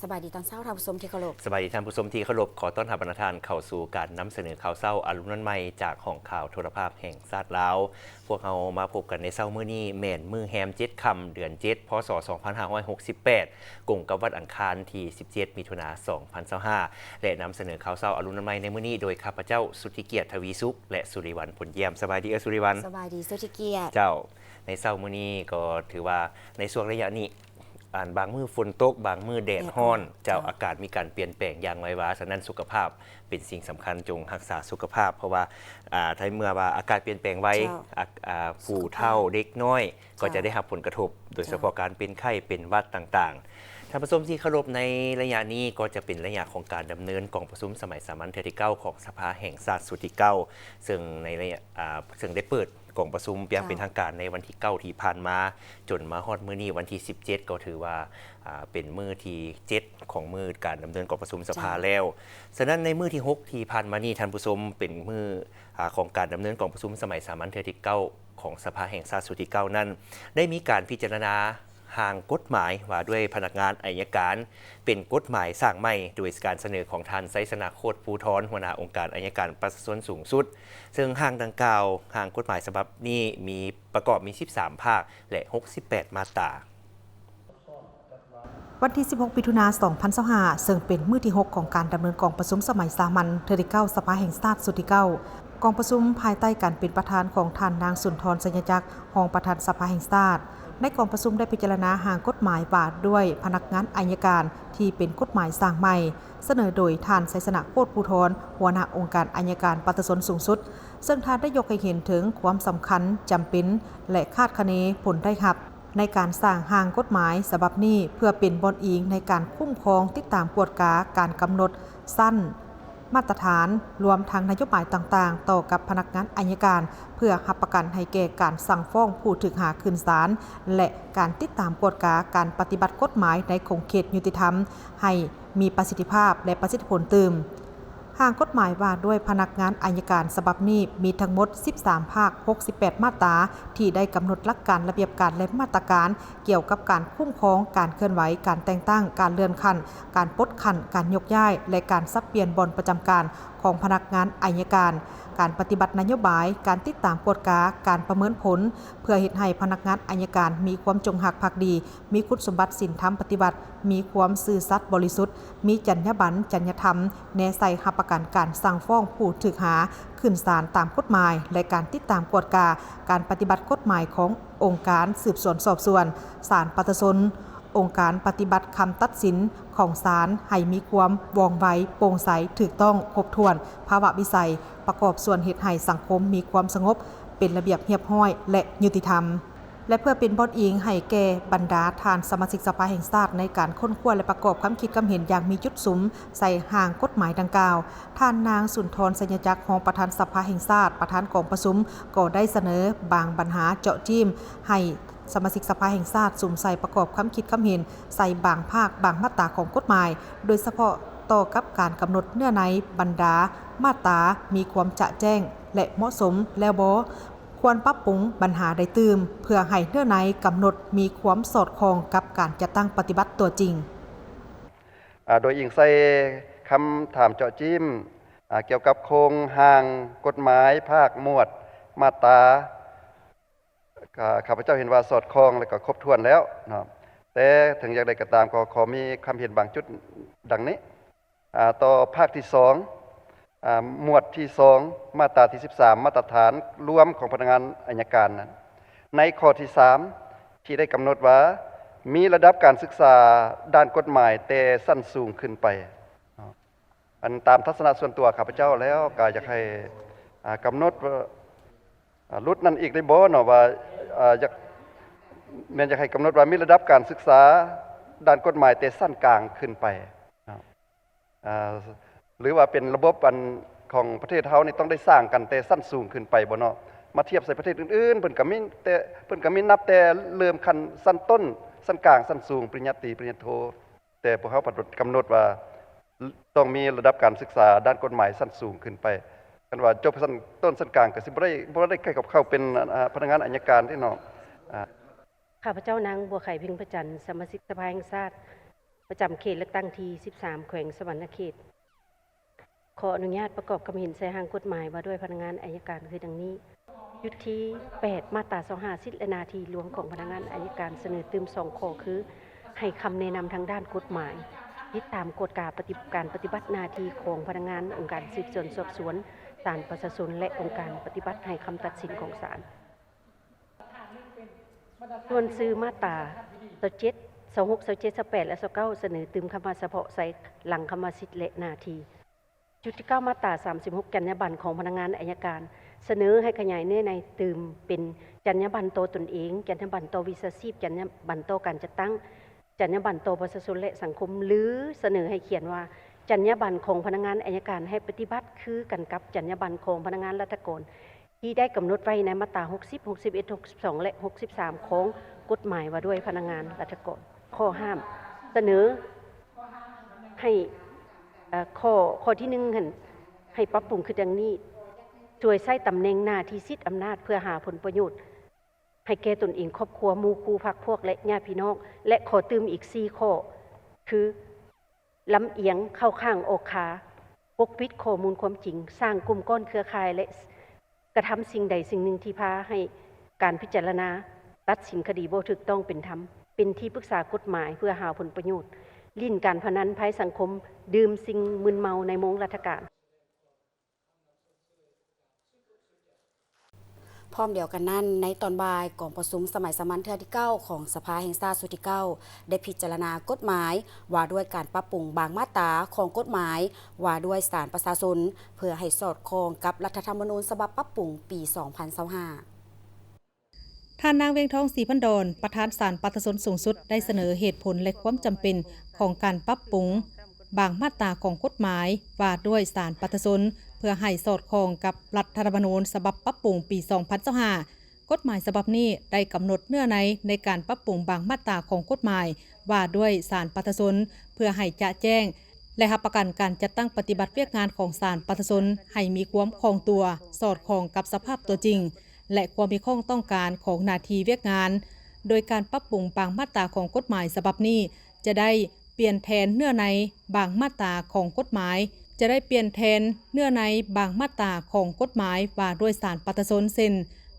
ສະບາຍດີຕອນເຊົ້າ ທ່ານຜູ້ຊົມທີ່ເຄົາລົບ. ສະບາຍດີທ່ານຜູ້ຊົມທີ່ເຄົາລົບ. ຂໍຕ້ອນຮັບບັນດາທ່ານເຂົ້າສູ່ການນຳສະເໜີຂ່າວເຊົ້າອາລຸນວັນໃໝ່ ຈາກຫ້ອງຂ່າວໂທລະພາບແຫ່ງຊາດລາວ. ພວກເຮົາມາພົບກັນໃນເຊົ້າມື້ນີ້ ແມ່ນມື້ແຮມເຈັດຄ່ຳ ເດືອນເຈັດ ພ.ສ. ສອງພັນຫ້າຮ້ອຍຫົກສິບແປດ ກົງກັບວັນອັງຄານທີສິບເຈັດ ມິຖຸນາ ສອງພັນຊາວຫ້າ ແລະ ນຳສະເໜີຂ່າວເຊົ້າອາລຸນວັນໃໝ່ໃນມື້ນີ້ໂດຍຂ້າພະເຈົ້າ ສຸດທິກຽດ ທະວີສຸກ ແລະ ສຸລິວັນ ພົນຢ້ຽມ. ສະບາຍດີເອື້ອຍສຸລິວັນ. ສະບາຍດີສຸດທິກຽດ. ເຈົ້າ, ໃນເຊົ້າມື້ນີ້ກໍຖືວ່າໃນຊ່ວງໄລຍະນີ້ ອັນບາງມື້ຝົນຕົກ ບາງມື້ແດດຮ້ອນ. ແດດຮ້ອນ. ເຈົ້າ, ເຈົ້າ. ອາກາດມີການປ່ຽນແປງຢ່າງໄວວາ, ສະນັ້ນສຸຂະພາບເປັນສິ່ງສຳຄັນ, ຈົ່ງຮັກສາສຸຂະພາບ, ເພາະວ່າ ອ່າ ຖ້າເມື່ອວ່າອາກາດປ່ຽນແປງໄວ, ເຈົ້າ. ອາ ອ່າ ຜູ້ເຖົ້າ, ສຸຂະພາບ ເດັກນ້ອຍ ກໍຈະ ເຈົ້າ ໄດ້ຮັບຜົນກະທົບ, ໂດຍສະເພາະ ເຈົ້າ ການເປັນໄຂ້ເປັນຫວັດຕ່າງໆ. ທ່ານຜູ້ຊົມທີ່ເຄົາລົບ, ໃນໄລຍະນີ້ກໍຈະເປັນໄລຍະຂອງການດຳເນີນກອງປະຊຸມສະໄໝສາມັນເທື່ອທີເກົ້າຂອງສະພາແຫ່ງຊາດຊຸດທີເກົ້າ ເຊິ່ງໃນໄລຍະ ອ່າ ເຊິ່ງໄດ້ເປີດ ກອງປະຊຸມຢ່າງ ເຈົ້າ ເປັນທາງການໃນວັນທີເກົ້າທີ່ຜ່ານມາ, ຈົນມາຮອດມື້ນີ້ວັນທີສິບເຈັດ ກໍຖືວ່າ ອ່າ ເປັນມື້ທີເຈັດຂອງມື້ການດຳເນີນກອງປະຊຸມສະພາ ເຈົ້າ ແລ້ວ. ສະນັ້ນໃນມື້ທີຫົກທີ່ຜ່ານມານີ້, ທ່ານຜູ້ຊົມ, ເປັນມື້ ອ່າ ຂອງການດຳເນີນກອງປະຊຸມສະໄໝສາມັນເທື່ອທີເກົ້າຂອງສະພາແຫ່ງຊາດຊຸດທີເກົ້ານັ້ນ ໄດ້ມີການພິຈາລະນາ ຮ່າງກົດໝາຍວ່າດ້ວຍພະນັກງານໄອຍະການ ເປັນກົດໝາຍສ້າງໃໝ່ ໂດຍການສະເໜີຂອງທ່ານ ໄຊຊະນະ ໂຄດພູທອນ ຫົວໜ້າອົງການໄອຍະການປະຊາຊົນສູງສຸດ, ເຊິ່ງຮ່າງດັ່ງກ່າວ, ຮ່າງກົດໝາຍສະບັບນີ້ມີ ປະກອບມີສິບສາມພາກ ແລະ ຫົກສິບແປດມາດຕາ. ວັນທີສິບຫົກ ມິຖຸນາ ສອງພັນຊາວຫ້າ ເຊິ່ງເປັນມື້ທີຫົກຂອງການດຳເນີນກອງປະຊຸມສະໄໝສາມັນເທື່ອທີເກົ້າ ສະພາແຫ່ງຊາດຊຸດທີເກົ້າ. ກອງປະຊຸມພາຍໃຕ້ການເປັນປະທານຂອງທ່ານນາງ ສຸນທອນ ໄຊຍະຈັກ ຮອງປະທານສະພາແຫ່ງຊາດ. ໃນກອງປະຊຸມໄດ້ພິຈາລະນາຮ່າງກົດໝາຍວ່າດ້ວຍພະນັກງານໄອຍະການ ທີ່ເປັນກົດໝາຍສ້າງໃໝ່, ສະເໜີໂດຍທ່ານ ໄຊຊະນະ ໂຄດພູທອນ ຫົວໜ້າອົງການໄອຍະການປະຊາຊົນສູງສຸດ, ເຊິ່ງທ່ານໄດ້ຍົກໃຫ້ເຫັນເຖິງຄວາມສຳຄັນ, ຈຳເປັນ ແລະ ຄາດຄະເນຜົນໄດ້ຮັບ ໃນການສ້າງຮ່າງກົດໝາຍສະບັບນີ້ ເພື່ອເປັນບ່ອນອີງໃນການຄຸ້ມຄອງ, ຕິດຕາມກວດກາການກຳນົດຊັ້ນ ມາດຕະຖານ, ລວມທັງນະໂຍບາຍຕ່າງໆ ຕໍ່ກັບພະນັກງານໄອຍະການ ເພື່ອຮັບປະກັນໃຫ້ແກ່ການສັ່ງຟ້ອງຜູ້ຖືກຫາຂຶ້ນສານ ແລະ ການຕິດຕາມກວດກາການປະຕິບັດກົດໝາຍໃນຂົງເຂດຍຸຕິທຳ ໃຫ້ມີປະສິດທິພາບ ແລະ ປະສິດທິຜົນຕື່ມ. ຮ່າງກົດໝາຍວ່າດ້ວຍພະນັກງານໄອຍະການສະບັບນີ້ ມີທັງໝົດສິບສາມພາກ, ຫົກສິບແປດມາດຕາ ທີ່ໄດ້ກຳນົດຫຼັກການ, ລະບຽບການ ແລະ ມາດຕະການ ກ່ຽວກັບການຄຸ້ມຄອງ, ການເຄື່ອນໄຫວ, ການແຕ່ງຕັ້ງ, ການເລື່ອນຂັ້ນ, ການປົດຂັ້ນ, ການຍົກຍ້າຍ ແລະ ການສັບປ່ຽນບ່ອນປະຈຳການຂອງພະນັກງານໄອຍະການ, ການປະຕິບັດນະໂຍບາຍ, ການຕິດຕາມກວດກາ, ການປະເມີນຜົນ, ເພື່ອເຮັດໃຫ້ພະນັກງານໄອຍະການມີຄວາມຈົງຮັກພັກດີ, ມີຄຸນສົມບັດສິນທຳປະຕິວັດ, ມີຄວາມຊື່ສັດບໍລິສຸດ, ມີຈັນຍາບັນ, ຈັນຍາທຳ, ແນໃສ່ຮັບປະກັນການສັ່ງຟ້ອງຜູ້ຖືກຫາຂຶ້ນສານຕາມກົດໝາຍ ແລະ ການຕິດຕາມກວດກາການປະຕິບັດກົດໝາຍຂອງອົງການສືບສວນສອບສວນ, ສານປະຊາຊົນ, ອົງການປະຕິບັດຄຳຕັດສິນຂອງສານໃຫ້ມີຄວາມວ່ອງໄວ, ໂປ່ງໃສ, ຖືກຕ້ອງ, ຄົບຖ້ວນ, ພາວະວິໄສ, ປະກອບສ່ວນເຮັດໃຫ້ສັງຄົມມີຄວາມສະຫງົບ, ເປັນລະບຽບຮຽບຮ້ອຍ ແລະ ຍຸຕິທຳ. ແລະ ເພື່ອເປັນບ່ອນອີງໃຫ້ແກ່ບັນດາທ່ານສະມາຊິກສະພາແຫ່ງຊາດໃນການຄົ້ນຄວ້າ ແລະ ປະກອບຄຳຄິດຄຳເຫັນຢ່າງມີຈຸດສຸມໃສ່ຮ່າງກົດໝາຍດັ່ງກ່າວ, ທ່ານນາງ ສຸນທອນ ໄຊຍະຈັກ ຮອງປະທານສະພາແຫ່ງຊາດ, ປະທານກອງປະຊຸມ ກໍໄດ້ສະເໜີບາງບັນຫາເຈາະຈີ້ມໃຫ້ສະມາຊິກສະພາແຫ່ງຊາດສຸມໃສ່ປະກອບຄຳຄິດຄຳເຫັນໃສ່ບາງພາກ, ບາງມາດຕາຂອງກົດໝາຍ, ໂດຍສະເພາະຕໍ່ກັບການກຳນົດເນື້ອໃນບັນດາມາດຕາມີຄວາມຈະແຈ້ງ ແລະ ເໝາະສົມແລ້ວບໍ່? ຄວນປັບປຸງບັນຫາໃດຕື່ມ ເພື່ອໃຫ້ເນື້ອໃນກຳນົດມີຄວາມສອດຄ່ອງກັບການຈັດຕັ້ງປະຕິບັດຕົວຈິງ. ອາ ໂດຍອີງໃສ່ຄຳຖາມເຈາະຈີ້ມ ອາ ກ່ຽວກັບໂຄງຮ່າງກົດໝາຍ, ພາກ, ໝວດ, ມາດຕາ ຂ້າພະເຈົ້າເຫັນວ່າສອດຄ່ອງ ແລະ ກໍຄົບຖ້ວນແລ້ວເນາະ, ແຕ່ເຖິງຢ່າງໃດກໍຕາມ ກໍຂໍມີຄຳເຫັນບາງຈຸດດັ່ງນີ້. ອາ ຕໍ່ພາກທີສອງ ອາ ໝວດທີສອງ ມາດຕາທີສິບສາມ ມາດຕະຖານລວມຂອງພະນັກງານໄອຍະການນັ້ນ ໃນຂໍ້ທີສາມ ທີ່ໄດ້ກຳນົດວ່າ ມີລະດັບການສຶກສາດ້ານກົດໝາຍແຕ່ຊັ້ນສູງຂຶ້ນໄປເນາະ. ອັນຕາມທັດສະນະສ່ວນຕົວຂ້າພະເຈົ້າແລ້ວ ກໍຢາກໃຫ້ ອາ ກຳນົດວ່າ ອາ ຫຼຸດນັ້ນອີກໄດ້ບໍ່ເນາະ ວ່າ ອາ ຢາກ ແມ່ນຢາກໃຫ້ກຳນົດວ່າມີລະດັບການສຶກສາດ້ານກົດໝາຍແຕ່ຊັ້ນກາງຂຶ້ນໄປເນາະ ອາ ຫຼືວ່າເປັນລະບົບອັນຂອງປະເທດເຮົານີ້ຕ້ອງໄດ້ສ້າງກັນແຕ່ຊັ້ນສູງຂຶ້ນໄປບໍ່ເນາະ? ມາທຽບໃສ່ປະເທດອື່ນໆ ເພິ່ນກໍມີແຕ່ ເພິ່ນກໍມີນັບແຕ່ເລີ່ມຂັ້ນຊັ້ນຕົ້ນ, ຊັ້ນກາງ, ຊັ້ນສູງ, ປະລິນຍາຕີ, ປະລິນຍາໂທ. ແຕ່ພວກເຮົາພັດກຳນົດວ່າຕ້ອງມີລະດັບການສຶກສາດ້ານກົດໝາຍຊັ້ນສູງຂຶ້ນໄປ. ຄັນວ່າຈົບຊັ້ນຕົ້ນຊັ້ນກາງກໍຊິບໍ່ໄດ້ ບໍ່ໄດ້ໄດ້ເຂົ້າເປັນ ອາ ພະນັກງານໄອຍະການເດ້ເນາະ. ອາ ຂ້າພະເຈົ້າ ນາງ ບົວໄຂ ເພັງພະຈັນ ສະມາຊິກສະພາແຫ່ງຊາດ ປະຈຳເຂດເລືອກຕັ້ງທີສິບສາມ ແຂວງສະຫວັນນະເຂດ. ຂໍອະນຸຍາດປະກອບຄຳເຫັນໃສ່ຮ່າງກົດໝາຍວ່າດ້ວຍພະນັກງານໄອຍະການຄືດັ່ງນີ້. ຈຸດທີແປດ ມາດຕາຊາວຫ້າ ສິດ ແລະ ໜ້າທີ່ລວມຂອງພະນັກງານໄອຍະການ ສະເໜີຕື່ມສອງຂໍ້ຄື ໃຫ້ຄຳແນະນຳທາງດ້ານກົດໝາຍ, ຕິດຕາມກວດກາປະຕິ ການປະຕິບັດໜ້າທີ່ຂອງພະນັກງານອົງການສືບສວນສອບສວນ, ສານປະຊາຊົນ ແລະ ອົງການປະຕິບັດໃຫ້ຄຳຕັດສິນຂອງສານ. ສ່ວນຊື່ມາດຕາຊາວເຈັດ, ຊາວຫົກ, ຊາວເຈັດ, ຊາວແປດ ແລະ ຊາວເກົ້າ ສະເໜີຕື່ມຄຳວ່າສະເພາະໃສ່ຫຼັງຄຳວ່າສິດ ແລະ ໜ້າທີ່. ຈຸດທີເກົ້າ ມາດຕາສາມສິບຫົກ ຈັນຍາບັນຂອງພະນັກງານໄອຍະການ ສະເໜີໃຫ້ຂະຫຍາຍເນື້ອໃນຕື່ມເປັນຈັນຍາບັນຕໍ່ຕົນເອງ, ຈັນຍາບັນຕໍ່ວິຊາຊີບ, ຈັນຍາບັນຕໍ່ການຈັດຕັ້ງ, ຈັນຍາບັນຕໍ່ປະຊາຊົນ ແລະ ສັງຄົມ ຫຼື ສະເໜີໃຫ້ຂຽນວ່າ ຈັນຍາບັນຂອງພະນັກງານໄອຍະການໃຫ້ປະຕິບັດຄືກັນກັບຈັນຍາບັນຂອງພະນັກງານລັດຖະກອນ ທີ່ໄດ້ກຳນົດໄວ້ໃນມາດຕາຫົກສິບ, ຫົກສິບເອັດ, ຫົກສິບສອງ ແລະ ຫົກສິບສາມ ຂອງກົດໝາຍວ່າດ້ວຍພະນັກງານລັດຖະກອນ. ຂໍ້ຫ້າມ ສະເໜີໃຫ້ ເອີ ຂໍ້ ຂໍ້ທີໜຶ່ງຫັ້ນ ໃຫ້ປັບປຸງຄືດັ່ງນີ້: ສວຍໃຊ້ຕຳແໜ່ງ, ໜ້າທີ່, ສິດອຳນາດເພື່ອຫາຜົນປະໂຫຍດໃຫ້ແກ່ຕົນເອງ, ຄອບຄົວ, ໝູ່ຄູ່, ພັກພວກ ແລະ ຍາດພີ່ນ້ອງ ແລະ ຂໍຕື່ມອີກສີ່ຂໍ້ ຄື ລຳອຽງເຂົ້າຂ້າງອອກຂາ, ປົກປິດຂໍ້ມູນຄວາມຈິງ, ສ້າງກຸ່ມກ້ອນເຄືອຂ່າຍ ແລະ ກະທຳສິ່ງໃດສິ່ງໜຶ່ງທີ່ພາໃຫ້ການພິຈາລະນາຕັດສິນຄະດີບໍ່ຖືກຕ້ອງເປັນທຳ, ເປັນທີ່ປຶກສາກົດໝາຍເພື່ອຫາຜົນປະໂຫຍດ, ຫຼິ້ນການພະນັນໃນສັງຄົມ, ດື່ມສິ່ງມຶນເມົາໃນໂມງລາຊະການ. ພ້ອມດຽວກັນນັ້ນ, ໃນຕອນບ່າຍ, ກອງປະຊຸມສະໄໝສາມັນເທື່ອທີເກົ້າຂອງສະພາແຫ່ງຊາດຊຸດທີເກົ້າ ໄດ້ພິຈາລະນາກົດໝາຍວ່າດ້ວຍການປັບປຸງບາງມາດຕາຂອງກົດໝາຍວ່າດ້ວຍສານປະຊາຊົນ ເພື່ອໃຫ້ສອດຄ່ອງກັບລັດຖະທຳມະນູນສະບັບປັບປຸງປີສອງພັນຊາວຫ້າ. ທ່ານນາງ ວຽງທອງ ສີພັນດອນ ປະທານສານປະຊາຊົນສູງສຸດ ໄດ້ສະເໜີເຫດຜົນ ແລະ ຄວາມຈຳເປັນຂອງການປັບປຸງບາງມາດຕາຂອງກົດໝາຍວ່າດ້ວຍສານປະຊາຊົນ ເພື່ອໃຫ້ສອດຄ່ອງກັບລັດຖະທຳມະນູນສະບັບປັບປຸງປີສອງພັນຊາວຫ້າ. ກົດໝາຍສະບັບນີ້ໄດ້ກຳນົດເນື້ອໃນໃນການປັບປຸງບາງມາດຕາຂອງກົດໝາຍວ່າດ້ວຍສານປະຊາຊົນ ເພື່ອໃຫ້ຈະແຈ້ງ ແລະ ຮັບປະກັນການຈັດຕັ້ງປະຕິບັດວຽກງານຂອງສານປະຊາຊົນໃຫ້ມີຄວາມຄ່ອງຕົວ, ສອດຄ່ອງກັບສະພາບຕົວຈິງ ແລະ ຄວາມມີຄວາມຕ້ອງການຂອງໜ້າທີ່ວຽກງານ. ໂດຍການປັບປຸງບາງມາດຕາຂອງກົດໝາຍສະບັບນີ້ ຈະໄດ້ປ່ຽນແທນເນື້ອໃນບາງມາດຕາຂອງກົດໝາຍ, ຈະໄດ້ປ່ຽນແທນເນື້ອໃນບາງມາດຕາຂອງກົດໝາຍວ່າດ້ວຍສານປະຊາຊົນ ເຊັ່ນ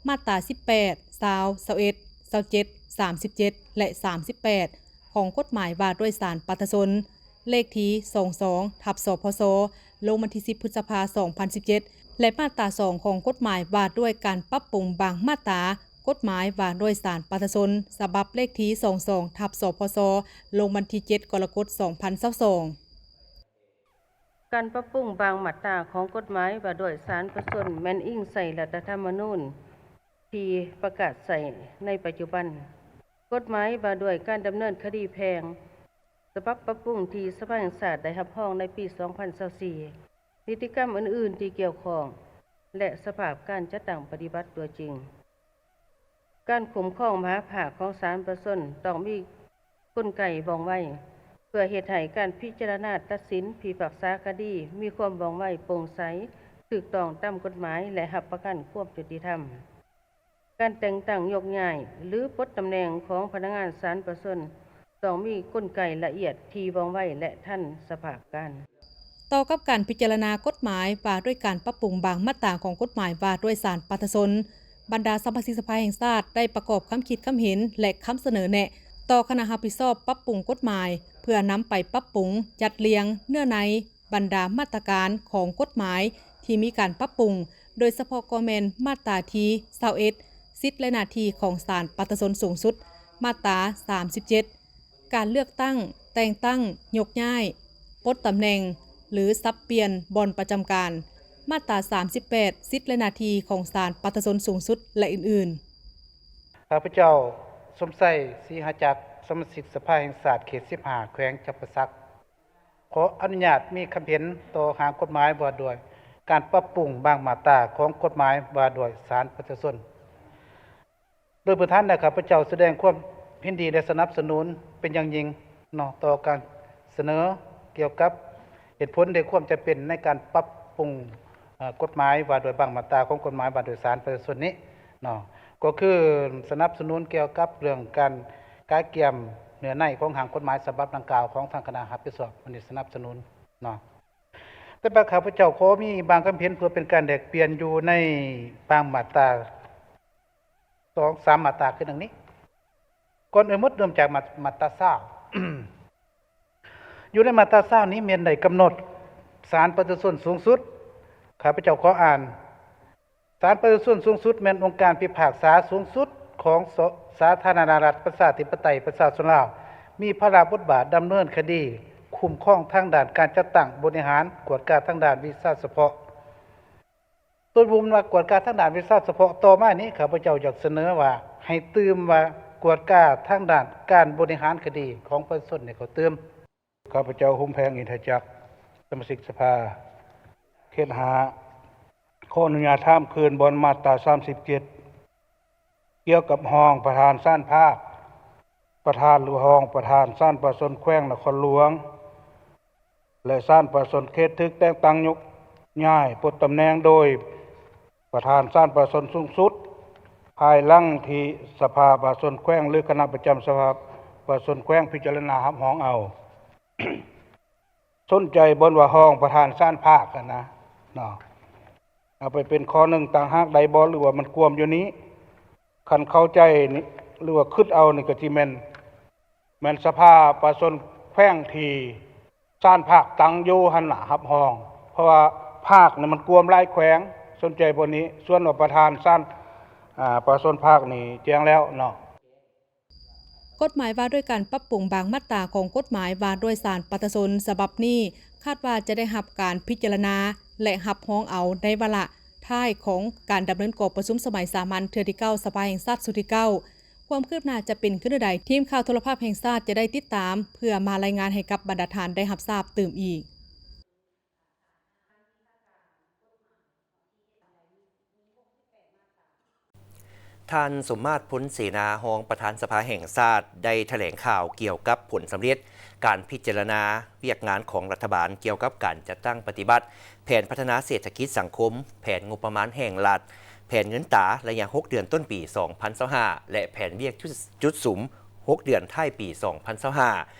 ມາດຕາສິບແປດ, ຊາວ, ຊາວເອັດ, ຊາວເຈັດ, ສາມສິບເຈັດ ແລະ ສາມສິບແປດ ຂອງກົດໝາຍວ່າດ້ວຍສານປະຊາຊົນ ເລກທີສອງສອງ ທັບ ສພຊ ລົງວັນທີສິບ ພຶດສະພາ ສອງພັນສິບເຈັດ ແລະ ມາດຕາສອງຂອງກົດໝາຍວ່າດ້ວຍການປັບປຸງບາງມາດຕາກົດໝາຍວ່າດ້ວຍສານປະຊາຊົນ ສະບັບເລກທີສອງສອງ ທັບ ສພຊ ລົງວັນທີເຈັດ ກໍລະກົດ ສອງພັນຊາວສອງ. ການປັບປຸງບາງມາດຕາຂອງກົດໝາຍວ່າດ້ວຍສານປະຊາຊົນ ແມ່ນອີງໃສ່ລັດຖະທຳມະນູນທີ່ປະກາດໃຊ້ໃນປັດຈຸບັນ, ກົດໝາຍວ່າດ້ວຍການດຳເນີນຄະດີແພ່ງ ສະບັບປັບປຸງທີ່ສະພາແຫ່ງຊາດໄດ້ຮັບຮອງໃນປີສອງພັນຊາວສີ່, ນິຕິກຳອື່ນໆທີ່ກ່ຽວຂ້ອງ ແລະ ສະພາບການຈັດຕັ້ງປະຕິບັດຕົວຈິງ. ການຄຸ້ມຄອງມະຫາພາກຂອງສານປະຊາຊົນຕ້ອງມີກົນໄກວ່ອງໄວ ເພື່ອເຮັດໃຫ້ການພິຈາລະນາຕັດສິນ, ພິພາກສາຄະດີມີຄວາມວ່ອງໄວ, ໂປ່ງໃສ, ຖືກຕ້ອງຕາມກົດໝາຍ ແລະ ຮັບປະກັນຄວາມຍຸຕິທຳ. ການແຕ່ງຕັ້ງໂຍກຍ້າຍ ຫຼື ປົດຕຳແໜ່ງຂອງພະນັກງານສານປະຊາຊົນ ຕ້ອງມີກົນໄກລະອຽດທີ່ວ່ອງໄວ ແລະ ທັນສະພາບການ. ຕໍ່ກັບການພິຈາລະນາກົດໝາຍວ່າດ້ວຍການປັບປຸງບາງມາດຕາຂອງກົດໝາຍວ່າດ້ວຍສານປະຊາຊົນ, ບັນດາສະມາຊິກສະພາແຫ່ງຊາດໄດ້ປະກອບຄຳຄິດຄຳເຫັນ ແລະ ຄຳສະເໜີແນະຕໍ່ຄະນະຮັບຜິດຊອບປັບປຸງກົດໝາຍ ເພື່ອນຳໄປປັບປຸງ, ຈັດລຽງເນື້ອໃນ ບັນດາມາດຕະການຂອງກົດໝາຍທີ່ມີການປັບປຸງ, ໂດຍສະເພາະກໍແມ່ນມາດຕາທີຊາວເອັດ ສິດ ແລະ ໜ້າທີ່ຂອງສານປະຊາຊົນສູງສຸດ, ມາດຕາສາມສິບເຈັດ ການເລືອກຕັ້ງ, ແຕ່ງຕັ້ງ, ຍົກຍ້າຍ, ປົດຕຳແໜ່ງ ຫຼື ສັບປ່ຽນບ່ອນປະຈຳການ, ມາດຕາສາມສິບແປດ ສິດ ແລະ ໜ້າທີ່ຂອງສານປະຊາຊົນສູງສຸດ ແລະ ອື່ນໆ. ຂ້າພະເຈົ້າ ສົມໄຊ ສີຫະຈັກ, ສະມາຊິກສະພາແຫ່ງຊາດເຂດສິບຫ້າ ແຂວງຈຳປາສັກ ຂໍອະນຸຍາດມີຄຳເຫັນຕໍ່ຮ່າງກົດໝາຍວ່າດ້ວຍການປັບປຸງບາງມາດຕາຂອງກົດໝາຍວ່າດ້ວຍສານປະຊາຊົນ. ໂດຍພື້ນຖານແລ້ວ ຂ້າພະເຈົ້າສະແດງຄວາມເຫັນດີ ແລະ ສະໜັບສະໜູນເປັນຢ່າງຍິ່ງເນາະ ຕໍ່ການສະເໜີກ່ຽວກັບເຫດຜົນ ແລະ ຄວາມຈຳເປັນໃນການປັບປຸງ ເອີ ກົດໝາຍວ່າດ້ວຍບາງມາດຕາຂອງກົດໝາຍວ່າດ້ວຍສານປະຊາຊົນນີ້ເນາະ ກໍຄືສະໜັບສະໜູນກ່ຽວກັບເລື່ອງການກະກຽມ ໜືອໃນຂອງຮ່າງກົດໝາຍສະບັບດັ່ງກ່າວຂອງທາງຄະນະຮັບຜິດຊອບ ອັນນີ້ສະໜັບສະໜູນເນາະ. ແຕ່ວ່າຂ້າພະເຈົ້າຂໍມີບາງຄຳເຫັນເພື່ອເປັນການແລກປ່ຽນຢູ່ໃນບາງມາດຕາ ສອງສາມມາດຕາຄືດັ່ງນີ້. ກ່ອນອື່ນໝົດເລີ່ມຈາກມາດ ມາດຕາຊາວ ຢູ່ໃນມາດຕາຊາວນີ້ແມ່ນໄດ້ກຳນົດສານປະຊາຊົນສູງສຸດ. ຂ້າພະເຈົ້າຂໍອ່ານ. ສານປະຊາຊົນສູງສຸດແມ່ນອົງການພິພາກສາສູງສຸດຂອງສ- ສາທາລະນະລັດ ປະຊາທິປະໄຕ ປະຊາຊົນລາວ, ມີພາລະບົດບາດດຳເນີນຄະດີ, ຄຸ້ມຄອງທາງດ້ານການຈັດຕັ້ງບໍລິຫານ, ກວດກາທາງດ້ານວິຊາສະເພາະ. ໂຕບຸມວ່າກວດກາທາງດ້ານວິຊາສະເພາະ, ຕໍ່ມານີ້ຂ້າພະເຈົ້າຢາກສະເໜີວ່າໃຫ້ຕື່ມວ່າກວດກາທາງດ້ານການບໍລິຫານຄະດີຂອງປະຊາຊົນໃຫ້ເຂົ້າຕື່ມ. ຂ້າພະເຈົ້າ ໂຮມແພງ ອິນທະຈັກ ສະມາຊິກສະພາເຂດຫ້າ ຂໍອະນຸຍາດຖາມຄືນບ່ອນມາດຕາສາມສິບເຈັດ ກ່ຽວກັບຮອງປະທານສານພາກ, ປະທານ ຫຼື ຮອງປະທານສານປະຊາຊົນແຂວງນະຄອນຫຼວງ ແລະ ສານປະຊາຊົນເຂດຖືກແຕ່ງຕັ້ງໂຍກຍ້າຍປົດຕຳແໜ່ງໂດຍປະທານສານປະຊາຊົນສູງສຸດ ພາຍຫຼັງທີ່ສະພາປະຊາຊົນແຂວງ ຫຼື ຄະນະປະຈຳສະພາປະຊາຊົນແຂວງພິຈາລະນາຮັບຮອງເອົາ. ສົນໃຈບ່ອນວ່າຮອງປະທານສານພາກຫັ້ນນະເນາະ ເອົາໄປເປັນຂໍ້ໜຶ່ງຕ່າງຫາກໄດ້ບໍ່ ຫຼືວ່າມັນກວມຢູ່ນີ້? ຄັນເຂົ້າໃຈນີ້ ຫຼືວ່າຄິດເອົານີ້ ກໍຊິແມ່ນ ແມ່ນສະພາປະຊາຊົນແຂວງທີ່ສານພາກຕັ້ງຢູ່ຫັ້ນລະຮັບຮອງ ເພາະວ່າພາກນີ້ມັນກວມຫຼາຍແຂວງ. ສົນໃຈບ່ອນນີ້ ສ່ວນວ່າປະທານສານ ອາ ປະຊາຊົນພາກນີ້ແຈ້ງແລ້ວເນາະ. ກົດໝາຍວ່າດ້ວຍການປັບປຸງບາງມາດຕາຂອງກົດໝາຍວ່າດ້ວຍສານປະຊາຊົນສະບັບນີ້ ຄາດວ່າຈະໄດ້ຮັບການພິຈາລະນາ ແລະ ຮັບຮອງເອົາໃນວາລະທ້າຍຂອງການດຳເນີນກອງປະຊຸມສະໄໝສາມັນເທື່ອທີເກົ້າ ສະພາແຫ່ງຊາດຊຸດທີເກົ້າ. ຄວາມຄືບໜ້າຈະເປັນຄືແນວໃດ, ທີມຂ່າວໂທລະພາບແຫ່ງຊາດຈະໄດ້ຕິດຕາມ ເພື່ອມາລາຍງານໃຫ້ກັບບັນດາທ່ານໄດ້ຮັບຊາບຕື່ມອີກ. ທ່ານ ສົມມາດ ພົນເສນາ ຮອງປະທານສະພາແຫ່ງຊາດ ໄດ້ຖະແຫຼງຂ່າວກ່ຽວກັບຜົນສຳເລັດການພິຈາລະນາວຽກງານຂອງລັດຖະບານ ກ່ຽວກັບການຈັດຕັ້ງປະຕິບັດແຜນພັດທະນາເສດຖະກິດສັງຄົມ, ແຜນງົບປະມານແຫ່ງລັດ, ແຜນເງິນຕາໄລຍະຫົກເດືອນຕົ້ນປີສອງພັນຊາວຫ້າ ແລະ ແຜນວຽກຈຸດສຸມຫົກເດືອນທ້າຍປີສອງພັນຊາວຫ້າ,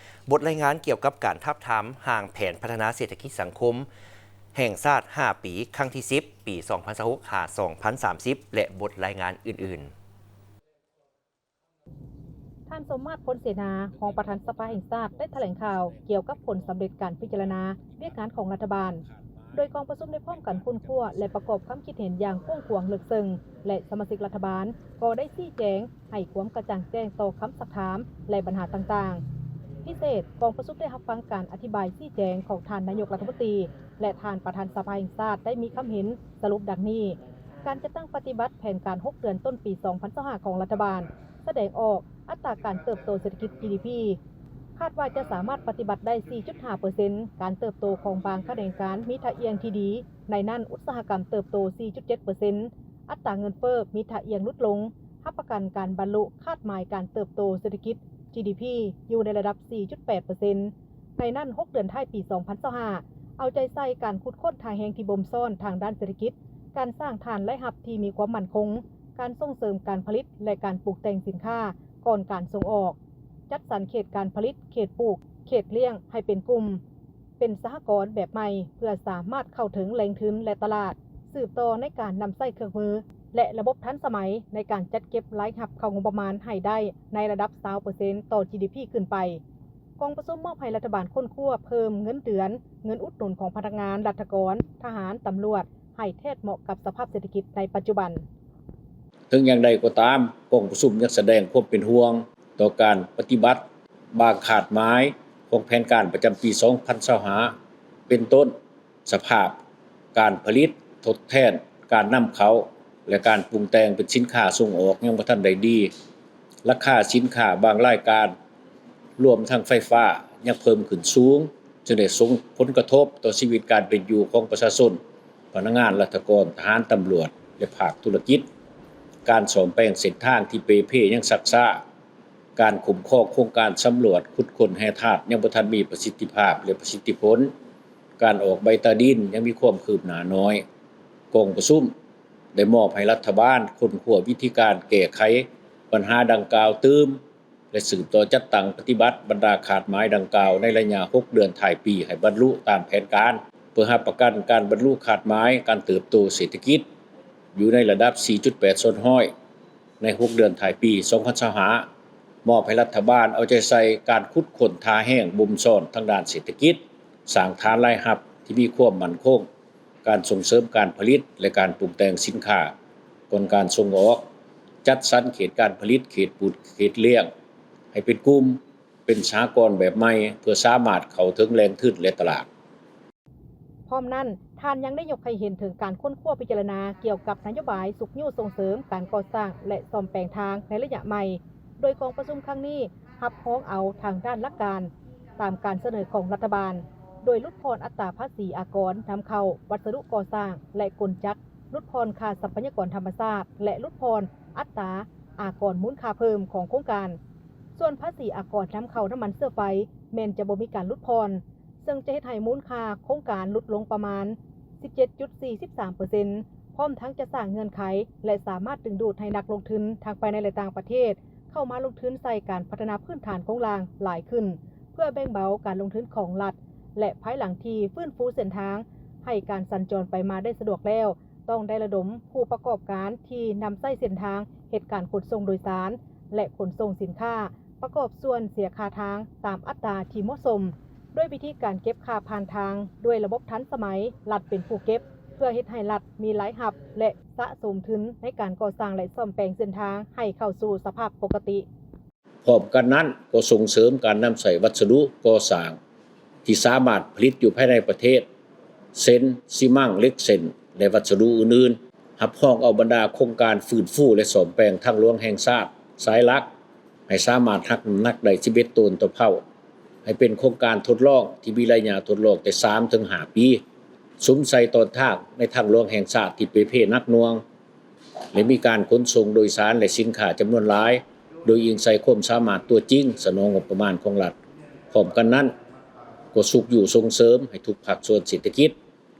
ບົດລາຍງານກ່ຽວກັບການທາບທາມຮ່າງແຜນພັດທະນາເສດຖະກິດສັງຄົມ ແຫ່ງຊາດຫ້າປີ ຄັ້ງທີສິບ ປີສອງພັນຊາວຫົກ ຫາ ສອງພັນສາມສິບ ແລະ ບົດລາຍງານອື່ນໆ. ທ່ານ ສົມມາດ ພົນເສນາ ຮອງປະທານສະພາແຫ່ງຊາດ ໄດ້ຖະແຫຼງຂ່າວກ່ຽວກັບຜົນສຳເລັດການພິຈາລະນາວຽກງານຂອງລັດຖະບານ, ໂດຍກອງປະຊຸມໄດ້ພ້ອມກັນຄົ້ນຄວ້າ ແລະ ປະກອບຄຳຄິດເຫັນຢ່າງກວ້າງຂວາງເລິກເຊິ່ງ ແລະ ສະມາຊິກລັດຖະບານກໍໄດ້ຊີ້ແຈງ ໃຫ້ຄວາມກະຈ່າງແຈ້ງຕໍ່ຄຳຊັກຖາມ ແລະ ບັນຫາຕ່າງໆ. ພິເສດ, ກອງປະຊຸມໄດ້ຮັບຟັງການອະທິບາຍຊີ້ແຈງຂອງທ່ານນາຍົກລັດຖະມົນຕີ ແລະ ທ່ານປະທານສະພາແຫ່ງຊາດ ໄດ້ມີຄຳເຫັນສະຫຼຸບດັ່ງນີ້: ການຈັດຕັ້ງປະຕິບັດແຜນການຫົກເດືອນຕົ້ນປີສອງພັນຊາວຫ້າຂອງລັດຖະບານ ສະແດງອອກອັດຕາການເຕີບໂຕເສດຖະກິດ ຈີດີພີ ຄາດວ່າຈະສາມາດປະຕິບັດໄດ້ສີ່ຈຸດຫ້າເປີເຊັນ, ການເຕີບໂຕຂອງບາງຂະແໜງການມີທ່າອ່ຽງທີ່ດີ, ໃນນັ້ນອຸດສາຫະກຳເຕີບໂຕສີ່ຈຸດເຈັດເປີເຊັນ, ອັດຕາເງິນເຟີ້ມີທ່າອ່ຽງຫຼຸດລົງ, ຮັບປະກັນການບັນລຸຄາດໝາຍການເຕີບໂຕເສດຖະກິດ ຈີດີພີ ຢູ່ໃນລະດັບສີ່ຈຸດແປດເປີເຊັນ. ໃນນັ້ນ ຫົກເດືອນທ້າຍປີສອງພັນຊາວຫ້າ ເອົາໃຈໃສ່ການຂຸດຄົ້ນທ່າແຮງທີ່ບົ່ມຊ້ອນທາງດ້ານເສດຖະກິດ, ການສ້າງຖານລາຍຮັບທີ່ມີຄວາມໝັ້ນຄົງ, ການສົ່ງເສີມການຜະລິດ ແລະ ການປຸງແຕ່ງສິນຄ້າກ່ອນການສົ່ງອອກ, ຈັດສັນເຂດການຜະລິດ, ເຂດປູກ, ເຂດລ້ຽງໃຫ້ເປັນກຸ່ມ, ເປັນສະຫະກອນແບບໃໝ່ ເພື່ອສາມາດເຂົ້າເຖິງແຫຼ່ງທຶນ ແລະ ຕະຫຼາດ, ສືບຕໍ່ໃນການນຳໃຊ້ເຄື່ອງມື ແລະ ລະບົບທັນສະໄໝໃນການຈັດເກັບລາຍຮັບເຂົ້າງົບປະມານໃຫ້ໄດ້ໃນລະດັບຊາວເປີເຊັນຕໍ່ ຈີດີພີ ຂຶ້ນໄປ. ກອງປະຊຸມມອບໃຫ້ລັດຖະບານຄົ້ນຄວ້າເພີ່ມເງິນເດືອນ, ເງິນອຸດໜູນຂອງພະນັກງານ, ລັດຖະກອນ, ທະຫານ, ຕຳຫຼວດ ໃຫ້ແທດເໝາະກັບສະພາບເສດຖະກິດໃນປັດຈຸບັນ. ເຖິງຢ່າງໃດກໍຕາມ, ກອງປະຊຸມຍັງສະແດງຄວາມເປັນຫ່ວງຕໍ່ການປະຕິບັດບາງຄາດໝາຍຂອງແຜນການປະຈຳປີສອງພັນຊາວຫ້າ ເປັນຕົ້ນ ສະພາບການຜະລິດທົດແທນການນຳເຂົ້າ ແລະ ການປຸງແຕ່ງເປັນສິນຄ້າສົ່ງອອກຍັງບໍ່ທັນໄດ້ດີ, ລາຄາສິນຄ້າບາງລາຍການ ລວມທັງໄຟຟ້າ ຍັງເພີ່ມຂຶ້ນສູງ, ຈຶ່ງໄດ້ສົ່ງຜົນກະທົບຕໍ່ຊີວິດການເປັນຢູ່ຂອງປະຊາຊົນ, ພະນັກງານລັດຖະກອນ, ທະຫານ, ຕຳຫຼວດ ແລະ ພາກທຸລະກິດ. ການສ້ອມແປງເສັ້ນທາງທີ່ເປ່ເພຍັງຊັກຊ້າ, ການຄຸ້ມຄອງໂຄງການສຳຫຼວດຂຸດຄົ້ນແຮ່ທາດຍັງບໍ່ທັນມີປະສິດທິພາບ ແລະ ປະສິດທິຜົນ, ການອອກໃບຕາດິນຍັງມີຄວາມຄືບໜ້າໜ້ອຍ. ກອງປະຊຸມໄດ້ມອບໃຫ້ລັດຖະບານຄົ້ນຄວ້າວິທີການແກ້ໄຂບັນຫາດັ່ງກ່າວຕື່ມ, ແລະ ສືບຕໍ່ຈັດຕັ້ງປະຕິບັດບັນດາຄາດໝາຍດັ່ງກ່າວໃນໄລຍະຫົກເດືອນທ້າຍປີໃຫ້ບັນລຸຕາມແຜນການ ເພື່ອຮັບປະກັນການບັນລຸຄາດໝາຍການເຕີບໂຕເສດຖະກິດຢູ່ໃນລະດັບສີ່ຈຸດແປດສ່ວນຮ້ອຍໃນຫົກເດືອນທ້າຍປີສອງພັນຊາວຫ້າ ມອບໃຫ້ລັດຖະບານເອົາໃຈໃສ່ການຂຸດຄົ້ນທ່າແຮງບົ່ມຊ້ອນທາງດ້ານເສດຖະກິດ, ສ້າງຖານລາຍຮັບທີ່ມີຄວາມໝັ້ນຄົງ, ການສົ່ງເສີມການຜະລິດ ແລະ ການປຸງແຕ່ງສິນຄ້າກ່ອນການສົ່ງອອກ, ຈັດສັນເຂດການຜະລິດ, ເຂດປູກ, ເຂດລ້ຽງ ໃຫ້ເປັນກຸ່ມ, ເປັນສະຫະກອນແບບໃໝ່ ເພື່ອສາມາດເຂົ້າເຖິງແຫຼ່ງທຶນ ແລະ ຕະຫຼາດ. ພ້ອມນັ້ນ, ທ່ານຍັງໄດ້ຍົກໃຫ້ເຫັນເຖິງການຄົ້ນຄວ້າພິຈາລະນາກ່ຽວກັບນະໂຍບາຍຊຸກຍູ້ສົ່ງເສີມການກໍ່ສ້າງ ແລະ ສ້ອມແປງທາງໃນໄລຍະໃໝ່, ໂດຍກອງປະຊຸມຄັ້ງນີ້ຮັບຮອງເອົາທາງດ້ານຫຼັກການ ຕາມການສະເໜີຂອງລັດຖະບານ, ໂດຍຫຼຸດຜ່ອນອັດຕາພາສີອາກອນນຳເຂົ້າວັດສະດຸກໍ່ສ້າງ ແລະ ກົນຈັກ, ຫຼຸດຜ່ອນຄ່າຊັບພະຍາກອນທຳມະຊາດ ແລະ ຫຼຸດຜ່ອນອັດຕາອາກອນມູນຄ່າເພີ່ມຂອງໂຄງການ. ສ່ວນພາສີອາກອນນຳເຂົ້ານ້ຳມັນເຊື້ອໄຟ ແມ່ນຈະບໍ່ມີການຫຼຸດຜ່ອນ, ເຊິ່ງຈະເຮັດໃຫ້ມູນຄ່າໂຄງການຫຼຸດລົງປະມານສິບເຈັດຈຸດສີ່ສິບສາມເປີເຊັນ ພ້ອມທັງຈະສ້າງເງື່ອນໄຂ ແລະ ສາມາດດຶງດູດໃຫ້ນັກລົງທຶນທັງພາຍໃນ ແລະ ຕ່າງປະເທດ ເຂົ້າມາລົງທຶນໃສ່ການພັດທະນາພື້ນຖານໂຄງລ່າງຫຼາຍຂຶ້ນ ເພື່ອແບ່ງເບົາການລົງທຶນຂອງລັດ ແລະ ພາຍຫຼັງທີ່ຟື້ນຟູເສັ້ນທາງໃຫ້ການສັນຈອນໄປມາໄດ້ສະດວກແລ້ວ, ຕ້ອງໄດ້ລະດົມຜູ້ປະກອບການທີ່ນຳໃຊ້ເສັ້ນທາງເຮັດການຂົນສົ່ງໂດຍສານ ແລະ ຂົນສົ່ງສິນຄ້າ ປະກອບສ່ວນເສຍຄ່າທາງຕາມອັດຕາທີ່ເໝາະສົມ, ດ້ວຍວິທີການເກັບຄ່າຜ່ານທາງດ້ວຍລະບົບທັນສະໄໝ, ລັດເປັນຜູ້ເກັບ ເພື່ອເຮັດໃຫ້ລັດມີລາຍຮັບ ແລະ ສະສົມທຶນໃນການກໍ່ສ້າງ ແລະ ສ້ອມແປງເສັ້ນທາງໃຫ້ເຂົ້າສູ່ສະພາບປົກກະຕິ. ພ້ອມກັນນັ້ນກໍສົ່ງເສີມການນຳໃຊ້ວັດສະດຸກໍ່ສ້າງທີ່ສາມາດຜະລິດຢູ່ພາຍໃນປະເທດ ເຊັ່ນ ຊີມັງ, ເຫຼັກເສັ້ນ ແລະ ວັດສະດຸອື່ນໆ, ຮັບຮອງເອົາບັນດາໂຄງການຟື້ນຟູ ແລະ ສ້ອມແປງທາງຫຼວງແຫ່ງຊາດສາຍຫຼັກ ໃຫ້ສາມາດຮັບນ້ຳໜັກໄດ້ສິບເອັດໂຕນຕໍ່ເພົ້າ, ໃຫ້ເປັນໂຄງການທົດລອງທີ່ມີໄລຍະທົດລອງແຕ່ສາມເຖິງຫ້າປີ, ສຸມໃສ່ຕອນທາງໃນທາງຫຼວງແຫ່ງຊາດທີ່ເປ່ເພໜັກໜ່ວງ ແລະ ມີການຂົນສົ່ງໂດຍສານ ແລະ ສິນຄ້າຈຳນວນຫຼາຍ, ໂດຍອີງໃສ່ຄວາມສາມາດຕົວຈິງສະໜອງງົບປະມານຂອງລັດ. ພ້ອມກັນນັ້ນ, ກໍຊຸກຍູ້ສົ່ງເສີມໃຫ້ທຸກພາກສ່ວນເສດຖະກິດ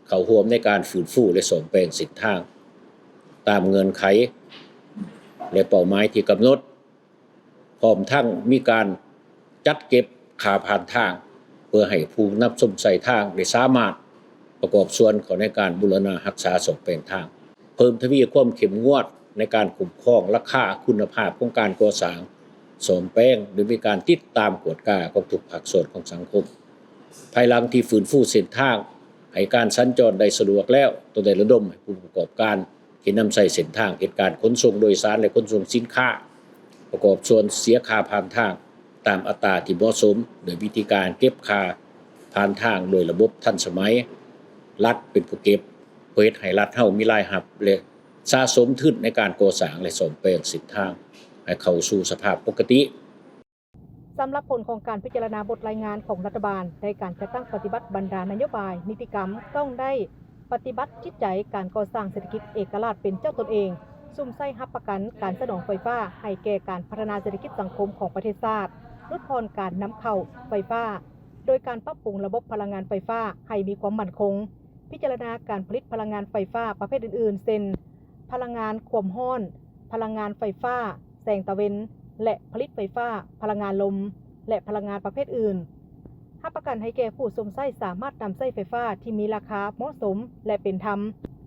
ເຂົ້າຮ່ວມໃນການຟື້ນຟູ ແລະ ສ້ອມແປງເສັ້ນທາງ ຕາມເງື່ອນໄຂ ແລະ ເປົ້າໝາຍທີ່ກຳນົດ. ພ້ອມທັງມີການຈັດເກັບຄ່າຜ່ານທາງ ເພື່ອໃຫ້ຜູ້ນຳຊົມໃຊ້ທາງໄດ້ສາມາດປະກອບສ່ວນເຂົ້າໃນການບູລະນະຮັກສາສ້ອມແປງທາງ, ເພີ່ມທະວີຄວາມເຂັ້ມງວດໃນການຄຸ້ມຄອງລາຄາຄຸນນະພາບຂອງການກໍ່ສ້າງສ້ອມແປງ ໂດຍມີການຕິດຕາມກວດກາຂອງທຸກພາກສ່ວນຂອງສັງຄົມ. ພາຍຫຼັງທີ່ຟື້ນຟູເສັ້ນທາງໃຫ້ການສັນຈອນໄດ້ສະດວກແລ້ວ, ຕ້ອງໄດ້ລະດົມໃຫ້ຜູ້ປະກອບການ ທີ່ນຳໃຊ້ເສັ້ນທາງເຮັດການຂົນສົ່ງໂດຍສານ ແລະ ຂົນສົ່ງສິນຄ້າ ປະກອບສ່ວນເສຍຄ່າຜ່ານທາງຕາມອັດຕາທີ່ເໝາະສົມ ໂດຍວິທີການເກັບຄ່າຜ່ານທາງໂດຍລະບົບທັນສະໄໝ, ລັດເປັນຜູ້ເກັບ ເພື່ອເຮັດໃຫ້ລັດເຮົາມີລາຍຮັບ ແລະ ສະສົມທຶນໃນການກໍ່ສ້າງ ແລະ ສ້ອມແປງເສັ້ນທາງໃຫ້ເຂົ້າສູ່ສະພາບປົກກະຕິ. ສຳລັບຜົນຂອງການພິຈາລະນາບົດລາຍງານຂອງລັດຖະບານ ໃນການຈັດຕັ້ງປະຕິບັດບັນດານະໂຍບາຍນິຕິກຳ ຕ້ອງໄດ້ປະຕິບັດຈິດໃຈການກໍ່ສ້າງເສດຖະກິດເອກະລາດເປັນເຈົ້າຕົນເອງ, ສຸມໃສ່ຮັບປະກັນການສະໜອງໄຟຟ້າໃຫ້ແກ່ການພັດທະນາເສດຖະກິດສັງຄົມຂອງປະເທດຊາດ, ຫຼຸດຜ່ອນການນຳເຂົ້າໄຟຟ້າ ໂດຍການປັບປຸງລະບົບພະລັງງານໄຟຟ້າໃຫ້ມີຄວາມໝັ້ນຄົງ, ພິຈາລະນາການຜະລິດພະລັງງານໄຟຟ້າປະເພດອື່ນໆ ເຊັ່ນ ພະລັງງານຄວາມຮ້ອນ, ພະລັງງານໄຟຟ້າແສງຕາເວັນ ແລະ ຜະລິດໄຟຟ້າ, ພະລັງງານລົມ ແລະ ພະລັງງານປະເພດອື່ນ. ຮັບປະກັນໃຫ້ແກ່ຜູ້ຊົມໃຊ້ສາມາດນຳໃຊ້ໄຟຟ້າທີ່ມີລາຄາເໝາະສົມ ແລະ ເປັນທຳ.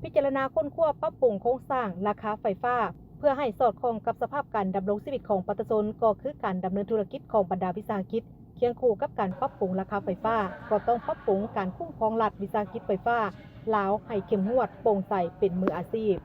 ພິຈາລະນາຄົ້ນຄວ້າປັບປຸງໂຄງສ້າງລາຄາໄຟຟ້າ ເພື່ອໃຫ້ສອດຄ່ອງກັບສະພາບການດຳລົງຊີວິດຂອງປະຊາຊົນ ກໍຄືການດຳເນີນທຸລະກິດຂອງບັນດາວິສາຫະກິດ. ຄຽງຄູ່ກັບການປັບປຸງລາຄາໄຟຟ້າ, ກໍຕ້ອງປັບປຸງການຄຸ້ມຄອງລັດວິສາຫະກິດໄຟຟ້າລາວໃຫ້ເຂັ້ມງວດ, ໂປ່ງໃສ, ເປັນມືອາຊີບ.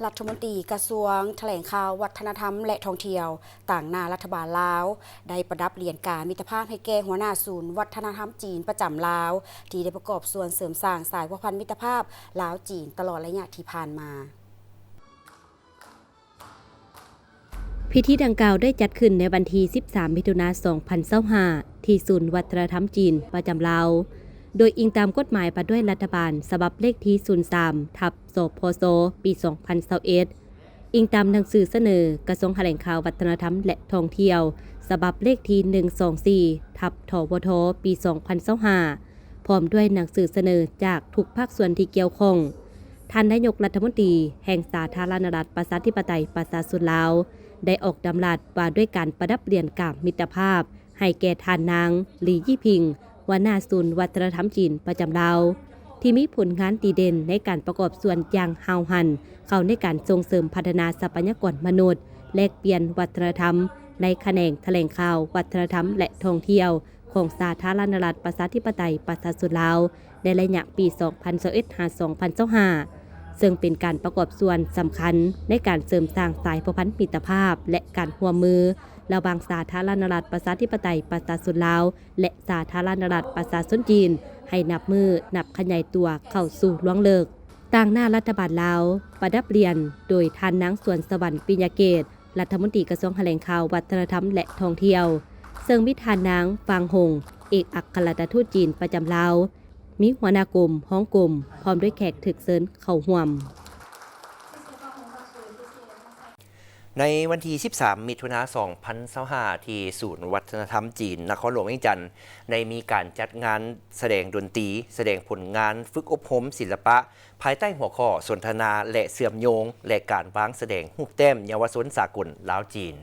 ລັດຖະມົນຕີກະຊວງຖະແຫຼງຂ່າວ, ວັດທະນະທຳ ແລະ ທ່ອງທ່ຽວ ຕາງໜ້າລັດຖະບານລາວ ໄດ້ປະດັບຫຼຽນກາມິດຕະພາບໃຫ້ແກ່ຫົວໜ້າສູນວັດທະນະທຳຈີນປະຈຳລາວ ທີ່ໄດ້ປະກອບສ່ວນເສີມສ້າງສາຍພົວພັນມິດຕະພາບລາວ-ຈີນຕະຫຼອດໄລຍະທີ່ຜ່ານມາ. ພິທີດັ່ງກ່າວໄດ້ຈັດຂຶ້ນໃນວັນທີສິບສາມ ມິຖຸນາ ສອງພັນຊາວຫ້າ ທີ່ສູນວັດທະນະທຳຈີນປະຈຳລາວ, ໂດຍອີງຕາມກົດໝາຍວ່າດ້ວຍລັດຖະບານ ສະບັບເລກທີສູນສາມ ທັບ ສພຊ ປີສອງພັນຊາວເອັດ, ອີງຕາມໜັງສືສະເໜີກະຊວງຖະແຫຼງຂ່າວ, ວັດທະນະທຳ ແລະ ທ່ອງທ່ຽວ ສະບັບເລກທີໜຶ່ງສອງສີ່ ທັບ ທວທ ປີສອງພັນຊາວຫ້າ ພ້ອມດ້ວຍໜັງສືສະເໜີຈາກທຸກພາກສ່ວນທີ່ກ່ຽວຂ້ອງ, ທ່ານນາຍົກລັດຖະມົນຕີແຫ່ງສາທາລະນະລັດ ປະຊາທິປະໄຕ ປະຊາຊົນລາວ ໄດ້ອອກດຳລັດວ່າດ້ວຍການປະດັບຫຼຽນກາບມິດຕະພາບ ໃຫ້ແກ່ທ່ານນາງ ລີ ຢີພິງ ຫົວໜ້າສູນວັດທະນະທຳຈີນປະຈຳລາວ ທີ່ມີຜົນງານດີເດັ່ນໃນການປະກອບສ່ວນຢ່າງຫ້າວຫັນເຂົ້າໃນການສົ່ງເສີມພັດທະນາຊັບພະຍາກອນມະນຸດ, ແລກປ່ຽນວັດທະນະທຳໃນຂະແໜງຖະແຫຼງຂ່າວ, ວັດທະນະທຳ ແລະ ທ່ອງທ່ຽວ ຂອງສາທາລະນະລັດ ປະຊາທິປະໄຕ ປະຊາຊົນລາວ ໃນໄລຍະປີສອງພັນຊາວເອັດ ຫາ ສອງພັນຊາວຫ້າ ເຊິ່ງເປັນການປະກອບສ່ວນສຳຄັນໃນການເສີມສ້າງສາຍພົວພັນມິດຕະພາບ ແລະ ການຮ່ວມມືລະຫວ່າງສາທາລະນະລັດ ປະຊາທິປະໄຕ ປະຊາຊົນລາວ ແລະ ສາທາລະນະລັດ ປະຊາຊົນຈີນ ໃຫ້ນັບມື້ນັບຂະຫຍາຍຕົວເຂົ້າສູ່ລວງເລິກ. ຕາງໜ້າລັດຖະບານລາວ ປະດັບຫຼຽນໂດຍທ່ານນາງ ສວນສະຫວັນ ປິຍະເກດ ລັດຖະມົນຕີກະຊວງຖະແຫຼງຂ່າວ, ວັດທະນະທຳ ແລະ ທ່ອງທ່ຽວ, ເຊິ່ງມີທ່ານນາງ ຟາງຫົງ ເອກອັກຄະລັດຖະທູດຈີນປະຈຳລາວ, ມີຫົວໜ້າກົມ, ຮອງກົມ ພ້ອມດ້ວຍແຂກຖືກເຊີນເຂົ້າຮ່ວມ. ໃນວັນທີສິບສາມ ມິຖຸນາ ສອງພັນຊາວຫ້າ ທີ່ສູນວັດທະນະທຳຈີນ ນະຄອນຫຼວງວຽງຈັນ ໄດ້ມີການຈັດງານສະແດງດົນຕີ, ສະແດງຜົນງານຝຶກອົບຮົມສິລະປະ ພາຍໃຕ້ຫົວຂໍ້ ສົນທະນາ ແລະ ເຊື່ອມໂຍງ ແລະ ການວາງສະແດງຮູບແຕ້ມເຍົາວະຊົນສາກົນລາວ-ຈີນ.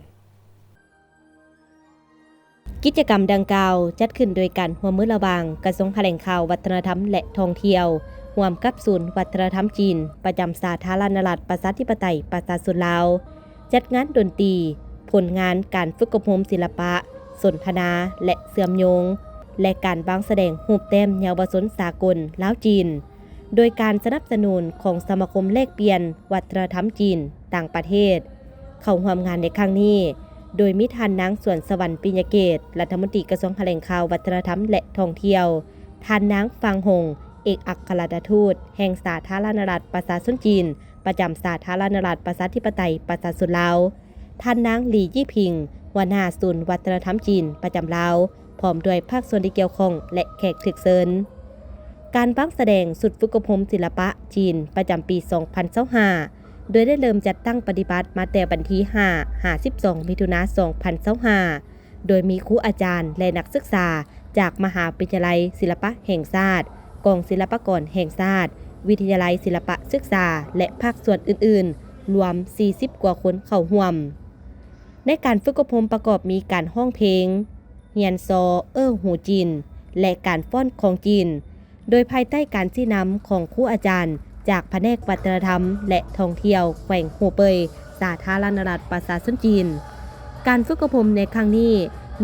ກິດຈະກຳດັ່ງກ່າວຈັດຂຶ້ນໂດຍການຮ່ວມມືລະຫວ່າງກະຊວງຖະແຫຼງຂ່າວ, ວັດທະນະທຳ ແລະ ທ່ອງທ່ຽວ ຮ່ວມກັບສູນວັດທະນະທຳຈີນ ປະຈຳສາທາລະນະລັດ ປະຊາທິປະໄຕ ປະຊາຊົນລາວ, ຈັດງານດົນຕີ, ຜົນງານການຝຶກອົບຮົມສິລະປະ, ສົນທະນາ ແລະ ເຊື່ອມໂຍງ ແລະ ການວາງສະແດງຮູບແຕ້ມເຍົາວະຊົນສາກົນລາວ-ຈີນ ໂດຍການສະໜັບສະໜູນຂອງສະມາຄົມແລກປ່ຽນວັດທະນະທຳຈີນຕ່າງປະເທດ. ເຂົ້າຮ່ວມງານໃນຄັ້ງນີ້ ໂດຍມີທ່ານນາງ ສວນສະຫວັນ ປິຍະເກດ ລັດຖະມົນຕີກະຊວງຖະແຫຼງຂ່າວ, ວັດທະນະທຳ ແລະ ທ່ອງທ່ຽວ, ທ່ານນາງ ຟາງຫົງ ເອກອັກຄະລັດຖະທູດແຫ່ງສາທາລະນະລັດ ປະຊາຊົນຈີນ ປະຈຳສາທາລະນະລັດ ປະຊາທິປະໄຕ ປະຊາຊົນລາວ, ທ່ານນາງ ລີ ຢີພິງ ຫົວໜ້າສູນວັດທະນະທຳຈີນປະຈຳລາວ ພ້ອມດ້ວຍພາກສ່ວນທີ່ກ່ຽວຂ້ອງ ແລະ ແຂກຖືກເຊີນ. ການວາງສະແດງຊຸດຝຶກອົບຮົມສິລະປະຈີນປະຈຳປີສອງພັນຊາວຫ້າ ໂດຍໄດ້ເລີ່ມຈັດຕັ້ງປະຕິບັດມາແຕ່ວັນທີຫ້າ ຫາ ສິບສອງ ມິຖຸນາ ສອງພັນຊາວຫ້າ ໂດຍມີຄູອາຈານ ແລະ ນັກສຶກສາຈາກມະຫາວິທະຍາໄລສິລະປະແຫ່ງຊາດ, ກອງສິລະປາກອນແຫ່ງຊາດ, ວິທະຍາໄລສິລະປະສຶກສາ ແລະ ພາກສ່ວນອື່ນໆ ລວມສີ່ສິບກວ່າຄົນເຂົ້າຮ່ວມ. ໃນການຝຶກອົບຮົມປະກອບມີການຮ້ອງເພງ, ຮຽນຊໍເອີຫູຈີນ ແລະ ການຟ້ອນຂອງຈີນ, ໂດຍພາຍໃຕ້ການຊີ້ນຳຂອງຄູອາຈານຈາກພະແນກວັດທະນະທຳ ແລະ ທ່ອງທ່ຽວແຂວງຫົວເປີຍ ສາທາລະນະລັດປະຊາຊົນຈີນ. ການຝຶກອົບຮົມໃນຄັ້ງນີ້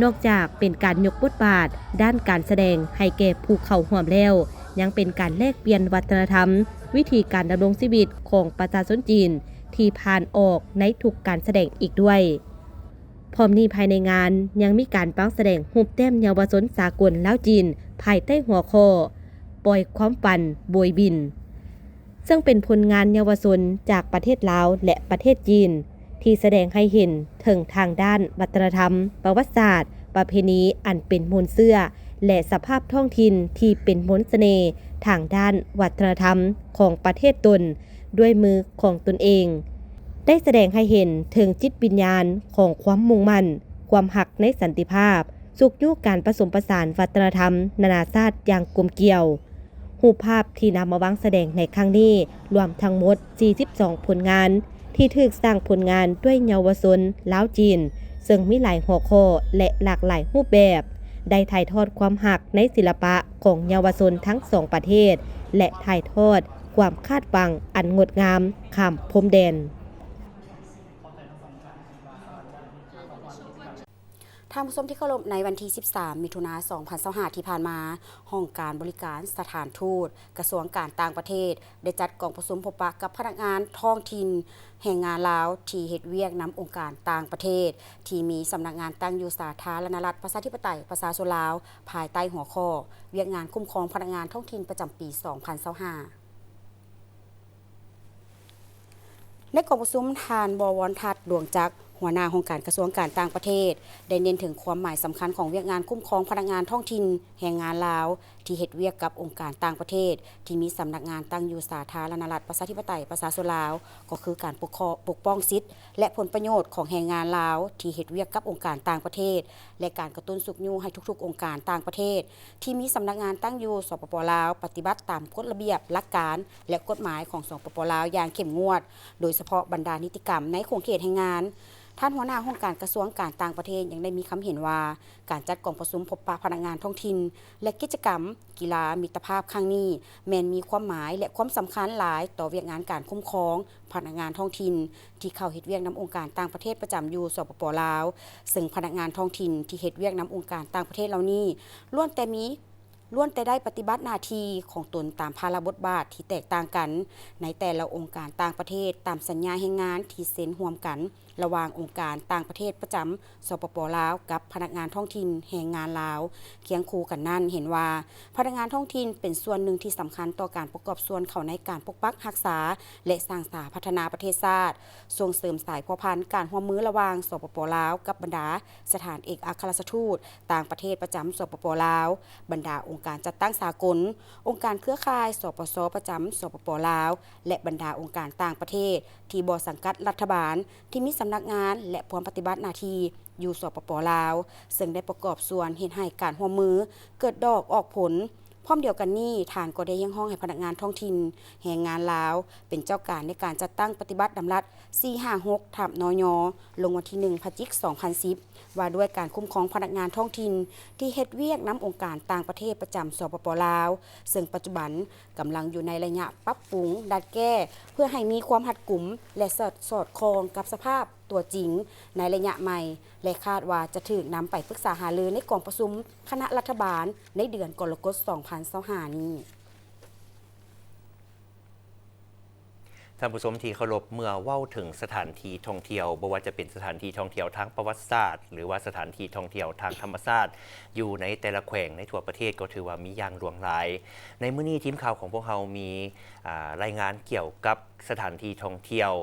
ນອກຈາກເປັນການຍົກບົດບາດດ້ານການສະແດງໃຫ້ແກ່ຜູ້ເຂົ້າຮ່ວມແລ້ວ, ຍັງເປັນການແລກປ່ຽນວັດທະນະທຳ, ວິທີການດຳລົງຊີວິດຂອງປະຊາຊົນຈີນທີ່ຜ່ານອອກໃນທຸກການສະແດງອີກດ້ວຍ. ພ້ອມນີ້ພາຍໃນງານຍັງມີການວາງສະແດງຮູບແຕ້ມເຍົາວະຊົນສາກົນລາວ-ຈີນ ພາຍໃຕ້ຫົວຂໍ້ ປ່ອຍຄວາມຝັນໂບຍບິນ ເຊິ່ງເປັນຜົນງານເຍົາວະຊົນຈາກປະເທດລາວ ແລະ ປະເທດຈີນ ທີ່ສະແດງໃຫ້ເຫັນເຖິງທາງດ້ານວັດທະນະທຳ, ປະຫວັດສາດ, ປະເພນີອັນເປັນມູນເຊື້ອ ແລະ ສະພາບທ້ອງຖິ່ນທີ່ເປັນມົນສະເໜ່ທາງດ້ານວັດທະນະທຳຂອງປະເທດຕົນ ດ້ວຍມືຂອງຕົນເອງ ໄດ້ສະແດງໃຫ້ເຫັນເຖິງຈິດວິນຍານຂອງຄວາມມຸ່ງໝັ້ນ, ຄວາມຮັກໃນສັນຕິພາບ, ຊຸກຍູ້ການປະສົມປະສານວັດທະນະທຳນານາຊາດຢ່າງກົມກຽວ. ຮູບພາບທີ່ນຳມາວາງສະແດງໃນຄັ້ງນີ້ລວມທັງໝົດສີ່ສິບສອງຜົນງານ ທີ່ຖືກສ້າງຜົນງານດ້ວຍເຍົາວະຊົນລາວ-ຈີນ ເຊິ່ງມີຫຼາຍຫົວຂໍ້ ແລະ ຫຼາກຫຼາຍຮູບແບບ ໄດ້ຖ່າຍທອດຄວາມຮັກໃນສິລະປະຂອງເຍົາວະຊົນທັງສອງປະເທດ ແລະ ຖ່າຍທອດຄວາມຄາດຫວັງອັນງົດງາມຂ້າມພົມແດນ. ທ່ານຜູ້ຊົມທີ່ເຄົາລົບ, ໃນວັນທີສິບສາມ ມິຖຸນາ ສອງພັນຊາວຫ້າ ທີ່ຜ່ານມາ, ຫ້ອງການບໍລິການສະຖານທູດ ກະຊວງການຕ່າງປະເທດ ໄດ້ຈັດກອງປະຊຸມພົບປະກັບພະນັກງານທ້ອງຖິ່ນແຮງງານລາວ ທີ່ເຮັດວຽກນຳອົງການຕ່າງປະເທດ ທີ່ມີສຳນັກງານຕັ້ງຢູ່ສາທາລະນະລັດ ປະຊາທິປະໄຕ ປະຊາຊົນລາວ ພາຍໃຕ້ຫົວຂໍ້ ວຽກງານຄຸ້ມຄອງພະນັກງານທ້ອງຖິ່ນປະຈຳປີສອງພັນຊາວຫ້າ. ໃນກອງປະຊຸມ, ທ່ານ ບໍວອນທັດ ດວງຈັກ, ຫົວໜ້າຫ້ອງການກະຊວງການຕ່າງປະເທດ ໄດ້ເນັ້ນເຖິງຄວາມໝາຍສຳຄັນຂອງວຽກງານຄຸ້ມຄອງພະນັກງານທ້ອງຖິ່ນ, ແຮງງານລາວ ທີ່ເຮັດວຽກກັບອົງການຕ່າງປະເທດ ທີ່ມີສຳນັກງານຕັ້ງຢູ່ສາທາລະນະລັດ ປະຊາທິປະໄຕ ປະຊາຊົນລາວ, ກໍຄືການປົກຄອງ ປົກປ້ອງສິດ ແລະ ຜົນປະໂຫຍດຂອງແຮງງານລາວ ທີ່ເຮັດວຽກກັບອົງການຕ່າງປະເທດ ແລະ ການກະຕຸ້ນຊຸກຍູ້ໃຫ້ທຸກໆອົງການຕ່າງປະເທດ ທີ່ມີສຳນັກງານຕັ້ງຢູ່ ສປປ ລາວ ປະຕິບັດຕາມກົດລະບຽບ, ຫຼັກການ ແລະ ກົດໝາຍຂອງ ສປປ ລາວ ຢ່າງເຂັ້ມງວດ, ໂດຍສະເພາະບັນດານິຕິກຳໃນຂົງເຂດແຮງງານ. ທ່ານຫົວໜ້າຫ້ອງການກະຊວງການຕ່າງປະເທດຍັງໄດ້ມີຄຳເຫັນວ່າ ການຈັດກອງປະຊຸມພົບປະພະນັກງານທ້ອງຖິ່ນ ແລະ ກິດຈະກຳກິລາມິດຕະພາບຄັ້ງນີ້ ແມ່ນມີຄວາມໝາຍ ແລະ ຄວາມສຳຄັນຫຼາຍຕໍ່ວຽກງານການຄຸ້ມຄອງພະນັກງານທ້ອງຖິ່ນ ທີ່ເຂົ້າເຮັດວຽກນຳອົງການຕ່າງປະເທດປະຈຳຢູ່ ສປປ ລາວ, ເຊິ່ງພະນັກງານທ້ອງຖິ່ນທີ່ເຮັດວຽກນຳອົງການຕ່າງປະເທດເຫຼົ່ານີ້ ລ້ວນແຕ່ມີ ລ້ວນແຕ່ໄດ້ປະຕິບັດໜ້າທີ່ຂອງຕົນຕາມພາລະບົດບາດທີ່ແຕກຕ່າງກັນ ໃນແຕ່ລະອົງການຕ່າງປະເທດ ຕາມສັນຍາແຮງງານທີ່ເຊັນຮ່ວມກັນ ລະຫວ່າງອົງການຕ່າງປະເທດປະຈຳ ສປປ ລາວ ກັບພະນັກງານທ້ອງຖິ່ນແຮງງານລາວ. ຄຽງຄູ່ກັນນັ້ນ ເຫັນວ່າພະນັກງານທ້ອງຖິ່ນເປັນສ່ວນໜຶ່ງທີ່ສຳຄັນຕໍ່ການປະກອບສ່ວນເຂົ້າໃນການປົກປັກຮັກສາ ແລະ ສ້າງສາພັດທະນາປະເທດຊາດ, ສົ່ງເສີມສາຍພົວພັນການຮ່ວມມືລະຫວ່າງ ສປປ ລາວ ກັບບັນດາສະຖານເອກອັກຄະລັດຖະທູດຕ່າງປະເທດປະຈຳ ສປປ ລາວ, ບັນດາອົງການຈັດຕັ້ງສາກົນ, ອົງການເຄືອຂ່າຍ ສປຊ ປະຈຳ ສປປ ລາວ ແລະ ບັນດາອົງການຕ່າງປະເທດທີ່ບໍ່ສັງກັດລັດຖະບານ ທີ່ມີສຳນັກງານ ແລະ ພວມປະຕິບັດໜ້າທີ່ຢູ່ ສປປ ລາວ, ເຊິ່ງໄດ້ປະກອບສ່ວນເຮັດໃຫ້ການຮ່ວມມືເກີດດອກອອກຜົນ. ພ້ອມດຽວກັນນີ້, ທ່ານກໍໄດ້ຮຽກຮ້ອງໃຫ້ພະນັກງານທ້ອງຖິ່ນ, ແຮງງານລາວ ເປັນເຈົ້າການໃນການຈັດຕັ້ງປະຕິບັດດຳລັດ ສີ່ຫ້າຫົກ ທັບ ນຍ ລົງວັນທີ ໜຶ່ງ ພະຈິກ ສອງພັນສິບ ວ່າດ້ວຍການຄຸ້ມຄອງພະນັກງານທ້ອງຖິ່ນທີ່ເຮັດວຽກນຳອົງການຕ່າງປະເທດປະຈຳ ສປປ ລາວ, ເຊິ່ງປັດຈຸບັນກຳລັງຢູ່ໃນໄລຍະປັບປຸງ, ດັດແກ້ ເພື່ອໃຫ້ມີຄວາມຮັດກຸມ ແລະ ສອດ ສອດຄ່ອງກັບສະພາບຕົວຈິງໃນໄລຍະໃໝ່ ແລະ ຄາດວ່າຈະຖືກນຳໄປປຶກສາຫາລືໃນກອງປະຊຸມຄະນະລັດຖະບານໃນເດືອນກໍລະກົດ ສອງພັນຊາວຫ້ານີ້. ທ່ານຜູ້ຊົມທີ່ເຄົາລົບ, ເມື່ອເວົ້າເຖິງສະຖານທີ່ທ່ອງທ່ຽວ, ບໍ່ວ່າຈະເປັນສະຖານທີ່ທ່ອງທ່ຽວທາງປະຫວັດສາດ ຫຼືວ່າສະຖານທີ່ທ່ອງທ່ຽວທາງທຳມະຊາດ ຢູ່ໃນແຕ່ລະແຂວງໃນທົ່ວປະເທດ ກໍຖືວ່າມີຢ່າງຫຼວງຫຼາຍ. ໃນມື້ນີ້ທີມຂ່າວຂອງພວກເຮົາມີ, ອາ, ລາຍງານກ່ຽວກັບສະຖານທີ່ທ່ອງທ່ຽວ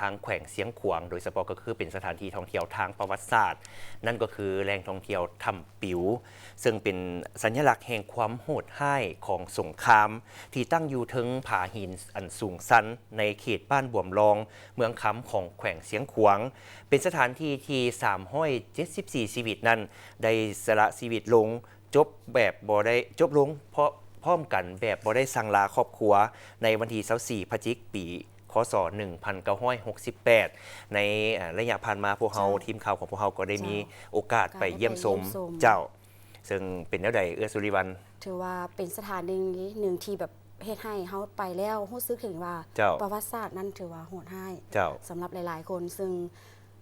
ທາງແຂວງຊຽງຂວາງ ໂດຍສະເພາະກໍຄືເປັນສະຖານທີ່ທ່ອງທ່ຽວທາງປະຫວັດສາດ, ນັ້ນກໍຄືແຫຼ່ງທ່ອງທ່ຽວຖ້ຳປິວ, ເຊິ່ງເປັນສັນຍະລັກແຫ່ງຄວາມໂຫດຮ້າຍຂອງສົງຄາມ ທີ່ຕັ້ງຢູ່ເທິງຜາຫີນອັນສູງຊັນ ໃນເຂດບ້ານບວມລອງ ເມືອງຄຳ ຂອງແຂວງຊຽງຂວາງ, ເປັນສະຖານທີ່ທີ່ສາມຮ້ອຍເຈັດສິບສີ່ຊີວິດນັ້ນ ໄດ້ສະຫຼະຊີວິດລົງ ຈົບແບບບໍ່ໄດ້ ຈົບລົງພ້ອມ ພ້ອມກັນແບບບໍ່ໄດ້ສັ່ງລາຄອບຄົວ ໃນວັນທີຊາວສີ່ ພະຈິກ ປີ ຄ.ສ. ໜຶ່ງພັນເກົ້າຮ້ອຍຫົກສິບແປດ. ໃນ ເອີ່ ໄລຍະຜ່ານມາ ພວກເຮົາ ເຈົ້າ ທີມຂ່າວຂອງພວກເຮົາກໍໄດ້ມີ ເຈົ້າ ໂອກາດໄປຢ້ຽມຊົມ ໄດ້ໄປຢ້ຽມຊົມ ເຈົ້າ ເຊິ່ງເປັນແນວໃດ ເອື້ອຍສຸລິວັນ? ຖືວ່າເປັນສະຖານທີ່ໜຶ່ງທີ່ແບບເຮັດໃຫ້ເຮົາໄປແລ້ວຮູ້ສຶກເຖິງວ່າ ເຈົ້າ ປະຫວັດສາດນັ້ນຖືວ່າໂຫດຮ້າຍ ເຈົ້າ ສຳລັບຫຼາຍໆຄົນ, ເຊິ່ງ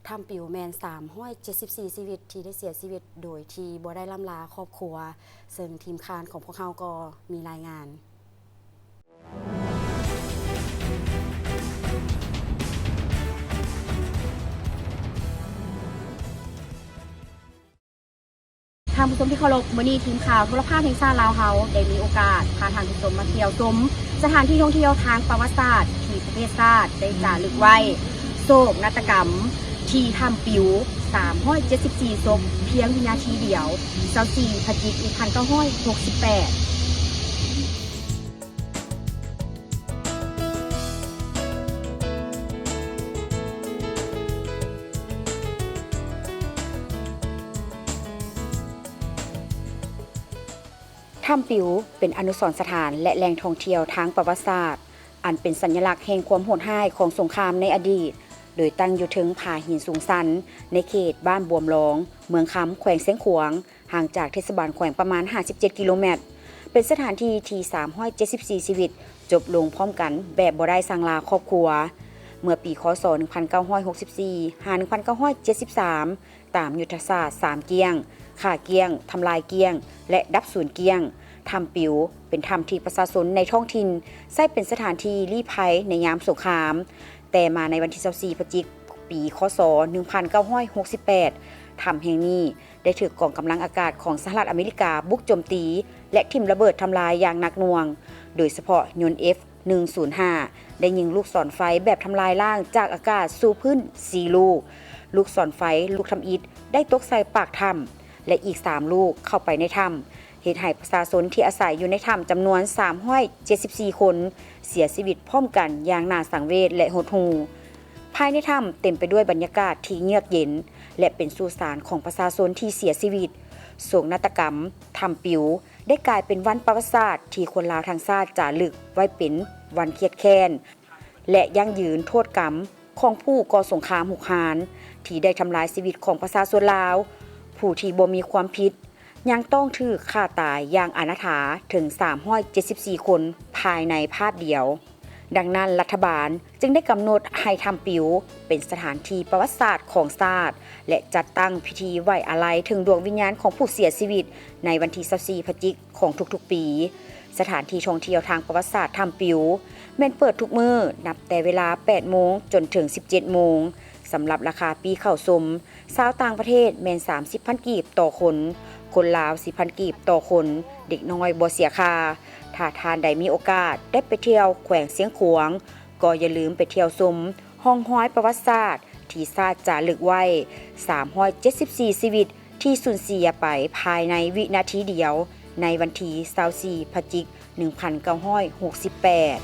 ຖ້ຳປິວແມ່ນສາມຮ້ອຍເຈັດສິບສີ່ຊີວິດທີ່ໄດ້ເສຍຊີວິດໂດຍທີ່ບໍ່ໄດ້ລ່ຳລາຄອບຄົວ, ເຊິ່ງທີມຂ່າວຂອງພວກເຮົາກໍມີລາຍງານ. ທ່ານຜູ້ຊົມທີ່ເຄົາລົບ, ມື້ນີ້ທີມຂ່າວໂທລະພາບແຫ່ງຊາດລາວເຮົາໄດ້ມີໂອກາດພາທ່ານຜູ້ຊົມມາທ່ຽວຊົມສະຖານທີ່ທ່ອງທ່ຽວທາງປະຫວັດສາດທີ່ປະເທດຊາດໄດ້ຈາລຶກໄວ້ ໂສກນາດຕະກຳທີ່ຖ້ຳປິວ ສາມຮ້ອຍເຈັດສິບສີ່ສົບ ພຽງວິນາທີດຽວ ຊາວສີ່ ພະຈິກ ໜຶ່ງພັນເກົ້າຮ້ອຍຫົກສິບແປດ. ຖ້ຳປິວເປັນອະນຸສອນສະຖານ ແລະ ແຫຼ່ງທ່ອງທ່ຽວທາງປະຫວັດສາດ ອັນເປັນສັນຍະລັກແຫ່ງຄວາມໂຫດຮ້າຍຂອງສົງຄາມໃນອະດີດ, ໂດຍຕັ້ງຢູ່ເທິງຜາຫີນສູງຊັນ ໃນເຂດບ້ານບວມລອງ ເມືອງຄຳ ແຂວງຊຽງຂວາງ, ຫ່າງຈາກເທດສະບານແຂວງປະມານຫ້າສິບເຈັດກິໂລແມັດ, ເປັນສະຖານທີ່ທີ່ສາມຮ້ອຍເຈັດສິບສີ່ຊີວິດຈົບລົງພ້ອມກັນແບບບໍ່ໄດ້ສັ່ງລາຄອບຄົວ. ເມື່ອປີ ຄ.ສ. ໜຶ່ງພັນເກົ້າຮ້ອຍຫົກສິບສີ່ ຫາ ໜຶ່ງພັນເກົ້າຮ້ອຍເຈັດສິບສາມ ຕາມຍຸດທະສາດສາມກ້ຽງ, ຂ້າກ້ຽງ, ທຳລາຍກ້ຽງ ແລະ ດັບສູນກ້ຽງ, ຖ້ຳປິວເປັນຖ້ຳທີ່ປະຊາຊົນໃນທ້ອງຖິ່ນໃຊ້ເປັນສະຖານທີ່ລີ້ໄພໃນຍາມສົງຄາມ. ແຕ່ມາໃນວັນທີຊາວສີ່ ພະຈິກ ປີ ຄ.ສ. ໜຶ່ງພັນເກົ້າຮ້ອຍຫົກສິບແປດ ຖ້ຳແຫ່ງນີ້ ໄດ້ຖືກກອງກຳລັງອາກາດຂອງສະຫະລັດອາເມລິກາບຸກໂຈມຕີ ແລະ ຖິ້ມລະເບີດທຳລາຍຢ່າງໜັກໜ່ວງ, ໂດຍສະເພາະຍົນ ເອັຟ ໜຶ່ງສູນຫ້າ ໄດ້ຍິງລູກສອນໄຟແບບທຳລາຍລ້າງຈາກອາກາດສູ່ພື້ນສີ່ລູກ, ລູກສອນໄຟລູກທຳອິດໄດ້ຕົກໃສ່ປາກຖ້ຳ ແລະ ອີກສາມລູກເຂົ້າໄປໃນຖ້ຳ ເຮັດໃຫ້ປະຊາຊົນທີ່ອາໄສຢູ່ໃນຖ້ຳຈຳນວນສາມຮ້ອຍເຈັດສິບສີ່ຄົນ ເສຍຊີວິດພ້ອມກັນຢ່າງໜ້າສັງເວດ ແລະ ຫົດຫູ່. ພາຍໃນຖ້ຳເຕັມໄປດ້ວຍບັນຍາກາດທີ່ເຍືອກເຢັນ ແລະ ເປັນສຸສານຂອງປະຊາຊົນທີ່ເສຍຊີວິດ. ໂສກນາດຕະກຳຖ້ຳປິວ ໄດ້ກາຍເປັນວັນປະຫວັດສາດທີ່ຄົນລາວທັງຊາດຈາລຶກໄວ້ເປັນວັນຄຽດແຄ້ນ ແລະ ຢັ້ງຢືນໂທດກຳຂອງຜູ້ກໍ່ສົງຄາມຮຸກຮານ ທີ່ໄດ້ທຳລາຍຊີວິດຂອງປະຊາຊົນລາວ ຜູ້ທີ່ບໍ່ມີຄວາມຜິດ ຍັງຕ້ອງຖືກຂ້າຕາຍຢ່າງອະນາຖາເຖິງສາມຮ້ອຍເຈັດສິບສີ່ຄົນພາຍໃນພາບດຽວ. ດັ່ງນັ້ນ, ລັດຖະບານຈຶ່ງໄດ້ກຳນົດໃຫ້ຖ້ຳປິວເປັນສະຖານທີ່ປະຫວັດສາດຂອງຊາດ ແລະ ຈັດຕັ້ງພິທີໄວ້ອາໄລເຖິງດວງວິນຍານຂອງຜູ້ເສຍຊີວິດໃນວັນທີຊາວສີ່ ພະຈິກ ຂອງທຸກໆປີ. ສະຖານທີ່ທ່ອງທ່ຽວທາງປະຫວັດສາດຖ້ຳປິວ ແມ່ນເປີດທຸກມື້ ນັບແຕ່ເວລາແປດໂມງຈົນເຖິງສິບເຈັດໂມງ. ສຳລັບລາຄາປີ້ເຂົ້າຊົມ ຊາວຕ່າງປະເທດແມ່ນສາມສິບພັນກີບຕໍ່ຄົນ, ຄົນລາວສິບພັນກີບຕໍ່ຄົນ, ເດັກນ້ອຍບໍ່ເສຍຄ່າ. ຖ້າທ່ານໃດມີໂອກາດໄດ້ໄປທ່ຽວແຂວງຊຽງຂວາງ, ກໍຢ່າລືມໄປທ່ຽວຊົມຮ່ອງຮອຍປະຫວັດສາດທີ່ຊາດຈາລຶກໄວ້ ສາມຮ້ອຍເຈັດສິບສີ່ຊີວິດ ທີ່ສູນເສຍໄປພາຍໃນວິນາທີດຽວ ໃນວັນທີຊາວສີ່ ພະຈິກ ໜຶ່ງພັນເກົ້າຮ້ອຍຫົກສິບແປດ.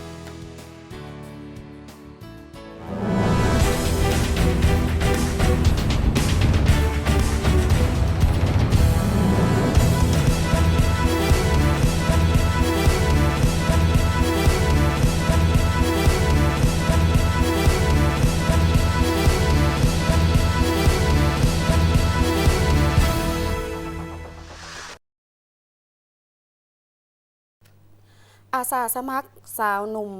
ອາສາສະໝັກຊາວໜຸ່ມ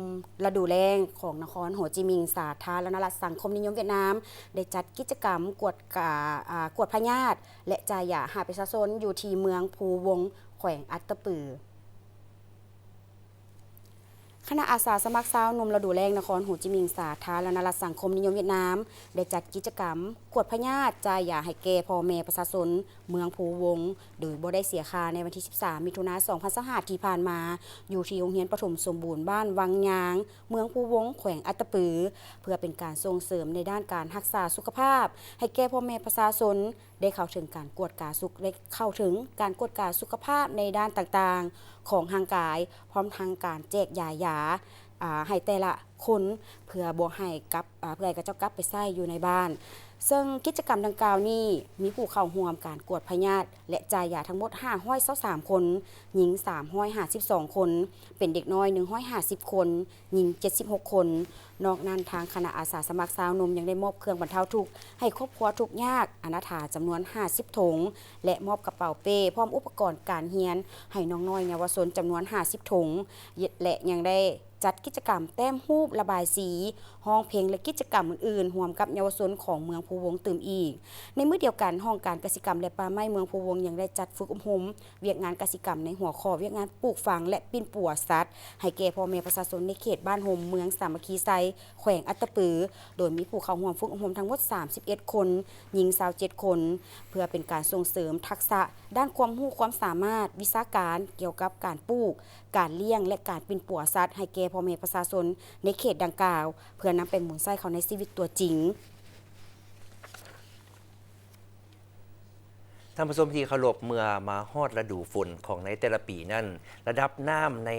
ລະດູແລ້ງຂອງນະຄອນໂຮຈິມິນ ສາທາລະນະລັດສັງຄົມນິຍົມຫວຽດນາມ ໄດ້ຈັດກິດຈະກຳກວດກາ ອາ ກວດພະຍາດ ແລະ ຈ່າຍຢາໃຫ້ປະຊາຊົນຢູ່ທີ່ເມືອງພູວົງ ແຂວງອັດຕະປື. ຄະນະອາສາສະໝັກຊາວໜຸ່ມລະດູແລ້ງນະຄອນໂຮຈິມິນ ສາທາລະນະລັດສັງຄົມນິຍົມຫວຽດນາມ ໄດ້ຈັດກິດຈະກຳກວດພະຍາດ ຈ່າຍຢາໃຫ້ແກ່ພໍ່ແມ່ປະຊາຊົນເມືອງພູວົງ ໂດຍບໍ່ໄດ້ເສຍຄ່າ ໃນວັນທີສິບສາມ ມິຖຸນາ ສອງພັນຊາວຫ້າ ທີ່ຜ່ານມາ ຢູ່ທີ່ໂຮງຮຽນປະຖົມສົມບູນບ້ານວັງຍາງ ເມືອງພູວົງ ແຂວງອັດຕະປື ເພື່ອເປັນການສົ່ງເສີມໃນດ້ານການຮັກສາສຸຂະພາບ ໃຫ້ແກ່ພໍ່ແມ່ປະຊາຊົນ ໄດ້ເຂົ້າເຖິງການກວດກາສຸກ ໄດ້ເຂົ້າເຖິງການກວດກາສຸຂະພາບໃນດ້ານຕ່າງໆຂອງຮ່າງກາຍ, ພ້ອມທັງການແຈກຢາຢາ ອາ ໃຫ້ແຕ່ລະຄົນ ເພື່ອບໍ່ໃຫ້ກັບ ອາ ເພື່ອໃຫ້ເຂົາເຈົ້າກັບໄປໃຊ້ຢູ່ໃນບ້ານ. ເຊິ່ງກິດຈະກຳດັ່ງກ່າວນີ້ ມີຜູ້ເຂົ້າຮ່ວມການກວດພະຍາດ ແລະ ຈ່າຍຢາທັງໝົດຫ້າຮ້ອຍຊາວສາມຄົນ, ຍິງສາມຮ້ອຍຫ້າສິບສອງຄົນ, ເປັນເດັກນ້ອຍໜຶ່ງຮ້ອຍຫ້າສິບຄົນ, ຍິງເຈັດສິບຫົກຄົນ. ນອກນັ້ນ, ທາງຄະນະອາສາສະໝັກຊາວໜຸ່ມຍັງໄດ້ມອບເຄື່ອງບັນເທົາທຸກໃຫ້ຄອບຄົວທຸກຍາກອະນາຖາຈຳນວນຫ້າສິບຖົງ ແລະ ມອບກະເປົາເປ້ ພ້ອມອຸປະກອນການຮຽນໃຫ້ນ້ອງນ້ອຍເຍົາວະຊົນຈຳນວນຫ້າສິບຖົງ ແລະ ຍັງໄດ້ຈັດກິດຈະກຳແຕ້ມຮູບ, ລະບາຍສີ, ຮ້ອງເພງ ແລະ ກິດຈະກຳອື່ນໆ ຮ່ວມກັບເຍົາວະຊົນຂອງເມືອງພູວົງຕື່ມອີກ. ໃນມື້ດຽວກັນ, ຫ້ອງການກະສິກຳ ແລະ ປ່າໄມ້ເມືອງພູວົງຍັງໄດ້ຈັດຝຶກອົບຮົມ ວຽກງານກະສິກຳໃນຫົວຂໍ້ວຽກງານປູກຝັງ ແລະ ປິ່ນປົວສັດ ໃຫ້ແກ່ພໍ່ແມ່ປະຊາຊົນໃນເຂດບ້ານໂຮມ ເມືອງສາມັກຄີໄຊ ແຂວງອັດຕະປື ໂດຍມີຜູ້ເຂົ້າຮ່ວມຝຶກອົບຮົມທັງໝົດສາມສິບເອັດຄົນ, ຍິງຊາວເຈັດຄົນ, ເພື່ອເປັນການສົ່ງເສີມທັກສະດ້ານຄວາມຮູ້ຄວາມສາມາດວິຊາການກ່ຽວກັບການປູກ, ການລ້ຽງ ແລະ ການປິ່ນປົວສັດໃຫ້ແກ່ພໍ່ແມ່ປະຊາຊົນໃນເຂດດັ່ງກ່າວ ເພື່ອນຳໄປໝູນໃຊ້ເຂົ້າໃນຊີວິດຕົວຈິງ. ທ່ານຜູ້ຊົມທີ່ເຄົາລົບ, ເມື່ອມາຮອດລະດູຝົນຂອງໃນແຕ່ລະປີນັ້ນ, ລະດັບນ້ຳໃນ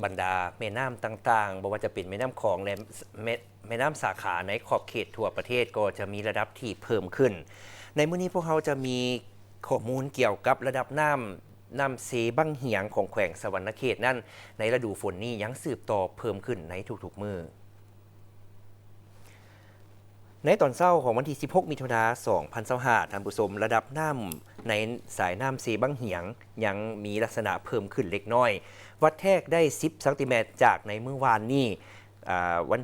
ບັນດາແມ່ນ້ຳຕ່າງໆ, ບໍ່ວ່າຈະເປັນແມ່ນ້ຳຂອງ ແລະ ແມ່ ແມ່ນ້ຳສາຂາໃນຂອບເຂດທົ່ວປະເທດ ກໍຈະມີລະດັບທີ່ເພີ່ມຂຶ້ນ. ໃນມື້ນີ້ພວກເຮົາຈະມີຂໍ້ມູນກ່ຽວກັບລະດັບນ້ຳ ນ້ຳເຊບັ້ງຫຽງຂອງແຂວງສະຫວັນນະເຂດນັ້ນ ໃນລະດູຝົນນີ້ຍັງສືບຕໍ່ເພີ່ມຂຶ້ນໃນທຸກໆມື້. ໃນຕອນເຊົ້າຂອງວັນທີສິບຫົກ ມິຖຸນາ ສອງພັນຊາວຫ້າ ທ່ານຜູ້ຊົມ, ລະດັບນ້ຳໃນສາຍນ້ຳເຊບັ້ງຫຽງຍັງມີລັກສະນະເພີ່ມຂຶ້ນເລັກນ້ອຍ, ວັດແທກໄດ້ສິບຊັງຕີແມັດຈາກໃນມື້ວານນີ້, ອາ, ວັນ,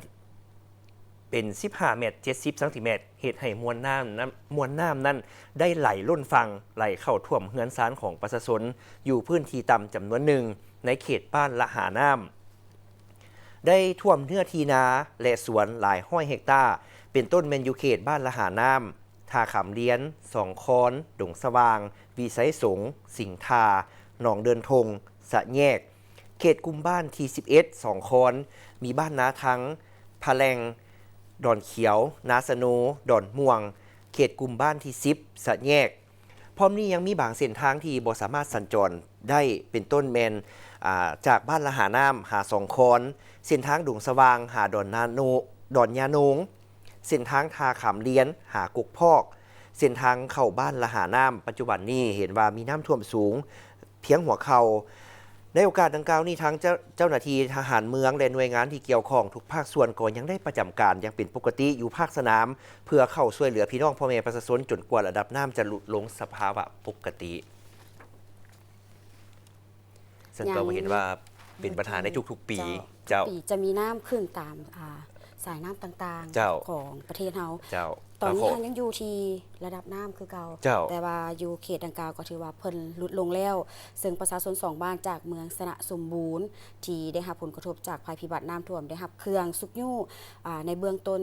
ເປັນສິບຫ້າແມັດເຈັດສິບຊັງຕີແມັດ, ເຮັດໃຫ້ມວນນ້ຳ, ນ້ຳ, ມວນນ້ຳນັ້ນໄດ້ໄຫຼລົ້ນຝັ່ງ, ໄຫຼເຂົ້າຖ້ວມເຮືອນຊານຂອງປະຊາຊົນຢູ່ພື້ນທີ່ຕ່ຳຈຳນວນໜຶ່ງ ໃນເຂດບ້ານລະຫານ້ຳ. ໄດ້ຖ້ວມເນື້ອທີ່ນາ ແລະ ສວນຫຼາຍຮ້ອຍເຮັກຕາ, ເປັນຕົ້ນແມ່ນຢູ່ເຂດບ້ານລະຫານ້ຳ, ທ່າຂາມລຽນ, ສອງຄອນ, ດົງສະຫວ່າງ, ວິໄຊສົງ, ສິງທາ, ໜອງເດີນທົ່ງ, ສະແຍກ. ເຂດກຸ່ມບ້ານທີສິບເອັດ ສອງຄອນ, ມີບ້ານນາທັງ, ພະແລງ, ດອນຂຽວ, ນາສະໂນ, ດອນມ່ວງ, ເຂ ຂດກຸ່ມບ້ານທີສິບ ສະແຍກ. ພ້ອມນີ້ຍັງມີບາງເສັ້ນທາງທີ່ບໍ່ສາມາດສັນຈອນໄດ້ ເປັນຕົ້ນແມ່ນ ອາ ຈາກບ້ານລະຫານ້ຳ ຫາສອງຄອນ, ເສັ້ນທາງດົງສະຫວ່າງ ຫາດອນນາໂນ ດອນຍາໂນງ, ເສັ້ນທາງທ່າຂາມລຽນ ຫາກົກພອກ, ເສັ້ນທາງເຂົ້າບ້ານລະຫານ້ຳ ປັດຈຸບັນນີ້ເຫັນວ່າມີນ້ຳຖ້ວມສູງພຽງຫົວເຂົ່າ. ໃນໂອກາດດັ່ງກ່າວນີ້ ທາງເຈົ້າ ເຈົ້າໜ້າທີ່ທະຫານເມືອງ ແລະ ໜ່ວຍງານທີ່ກ່ຽວຂ້ອງທຸກພາກສ່ວນ ກໍຍັງໄດ້ປະຈຳການຢ່າງເປັນປົກກະຕິຢູ່ພາກສະໜາມ ເພື່ອເຂົ້າຊ່ວຍເຫຼືອພີ່ນ້ອງພໍ່ແມ່ປະຊາຊົນ ຈົນກວ່າລະດັບນ້ຳຈະຫຼຸດລົງສະພາວະປົກກະຕິ. ເຊິ່ງກໍເຫັນວ່າເປັນບັນຫາໃນທຸກໆປີ. ເຈົ້າ ເຈົ້າ ທຸກປີຈະມີນ້ຳຂຶ້ນຕາມ ອາ ສາຍນ້ຳຕ່າງໆ ເຈົ້າ ຂອງປະເທດເຮົາ. ເຈົ້າ ຕອນນີ້ເຮົາຍັງຢູ່ທີ່ລະດັບນ້ຳຄືເກົ່າ. ເຈົ້າ ແຕ່ວ່າຢູ່ເຂດດັ່ງກ່າວກໍຖືວ່າເພິ່ນຫຼຸດລົງແລ້ວ. ເຊິ່ງປະຊາຊົນສອງບ້ານຈາກເມືອງຊະນະສົມບູນ ທີ່ໄດ້ຮັບຜົນກະທົບຈາກໄພພິບັດນ້ຳຖ້ວມ ໄດ້ຮັບເຄື່ອງຊຸກຍູ້ ອາ ໃນເບື້ອງຕົ້ນ.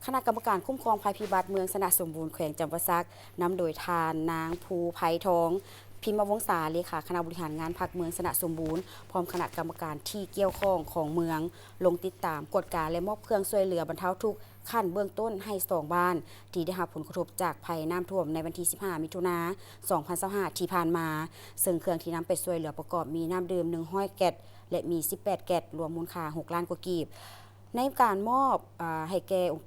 ຄະນະກຳມະການຄຸ້ມຄອງໄພພິບັດເມືອງຊະນະສົມບູນ ແຂວງຈຳປາສັກ ນຳໂດຍທ່ານນາງ ພູໄພທອງ ພິມມະວົງສາ ເລຂາຄະນະບໍລິຫານງານພັກເມືອງຊະນະສົມບູນ ພ້ອມຄະນະກຳມະການທີ່ກ່ຽວຂ້ອງຂອງເມືອງ ລົງຕິດຕາມ, ກວດກາ ແລະ ມອບເຄື່ອງຊ່ວຍເຫຼືອບັນເທົາທຸກຂັ້ນເບື້ອງຕົ້ນໃຫ້ສອງບ້ານ ທີ່ໄດ້ຮັບຜົນກະທົບຈາກໄພນ້ຳຖ້ວມໃນວັນທີສິບຫ້າ ມິຖຸນາ ສອງພັນຊາວຫ້າ ທີ່ຜ່ານມາ. ເຊິ່ງເຄື່ອງທີ່ນຳໄປຊ່ວຍເຫຼືອປະກອບມີນ້ຳດື່ມໜຶ່ງຮ້ອຍແກັດ ແລະ ມີສິບແປດແກັດ ລວມມູນຄ່າຫົກລ້ານກວ່າກີບ. ໃນການມອບ ອາ ໃຫ້ແກ່ອົງ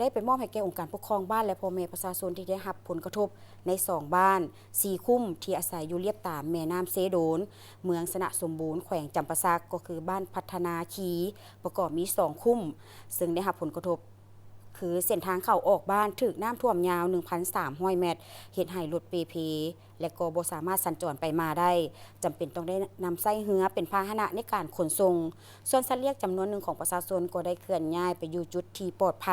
ໄດ້ໄປມອບໃຫ້ແກ່ອົງການປົກຄອງບ້ານ ແລະ ພໍ່ແມ່ປະຊາຊົນທີ່ໄດ້ຮັບຜົນກະທົບໃນສອງບ້ານ ສີ່ຄຸ້ມ ທີ່ອາໄສຢູ່ລຽບຕາມແມ່ນ້ຳເຊໂດນ ເມືອງຊະນະສົມບູນ ແຂວງຈຳປາສັກ ກໍຄືບ້ານພັດທະນາຄີ ປະກອບມີສອງຄຸ້ມ ເຊິ່ງໄດ້ຮັບຜົນກະທົບ ຄືເສັ້ນທາງເຂົ້າອອກບ້ານຖືກນ້ຳຖ້ວມຍາວໜຶ່ງພັນສາມຮ້ອຍແມັດ ເຮັດໃຫ້ລົດເປ່ເພ ແລະ ກໍບໍ່ສາມາດສັນຈອນໄປມາໄດ້, ຈຳເປັນຕ້ອງໄດ້ນຳໃຊ້ເຮືອເປັນພາຫະນະໃນການຂົນສົ່ງ. ສ່ວນສັດລ້ຽງຈຳນວນໜຶ່ງຂອງປະຊາຊົນກໍໄດ້ເຄື່ອນຍ້າຍໄປຢູ່ຈຸດທີ່ປອດໄພ.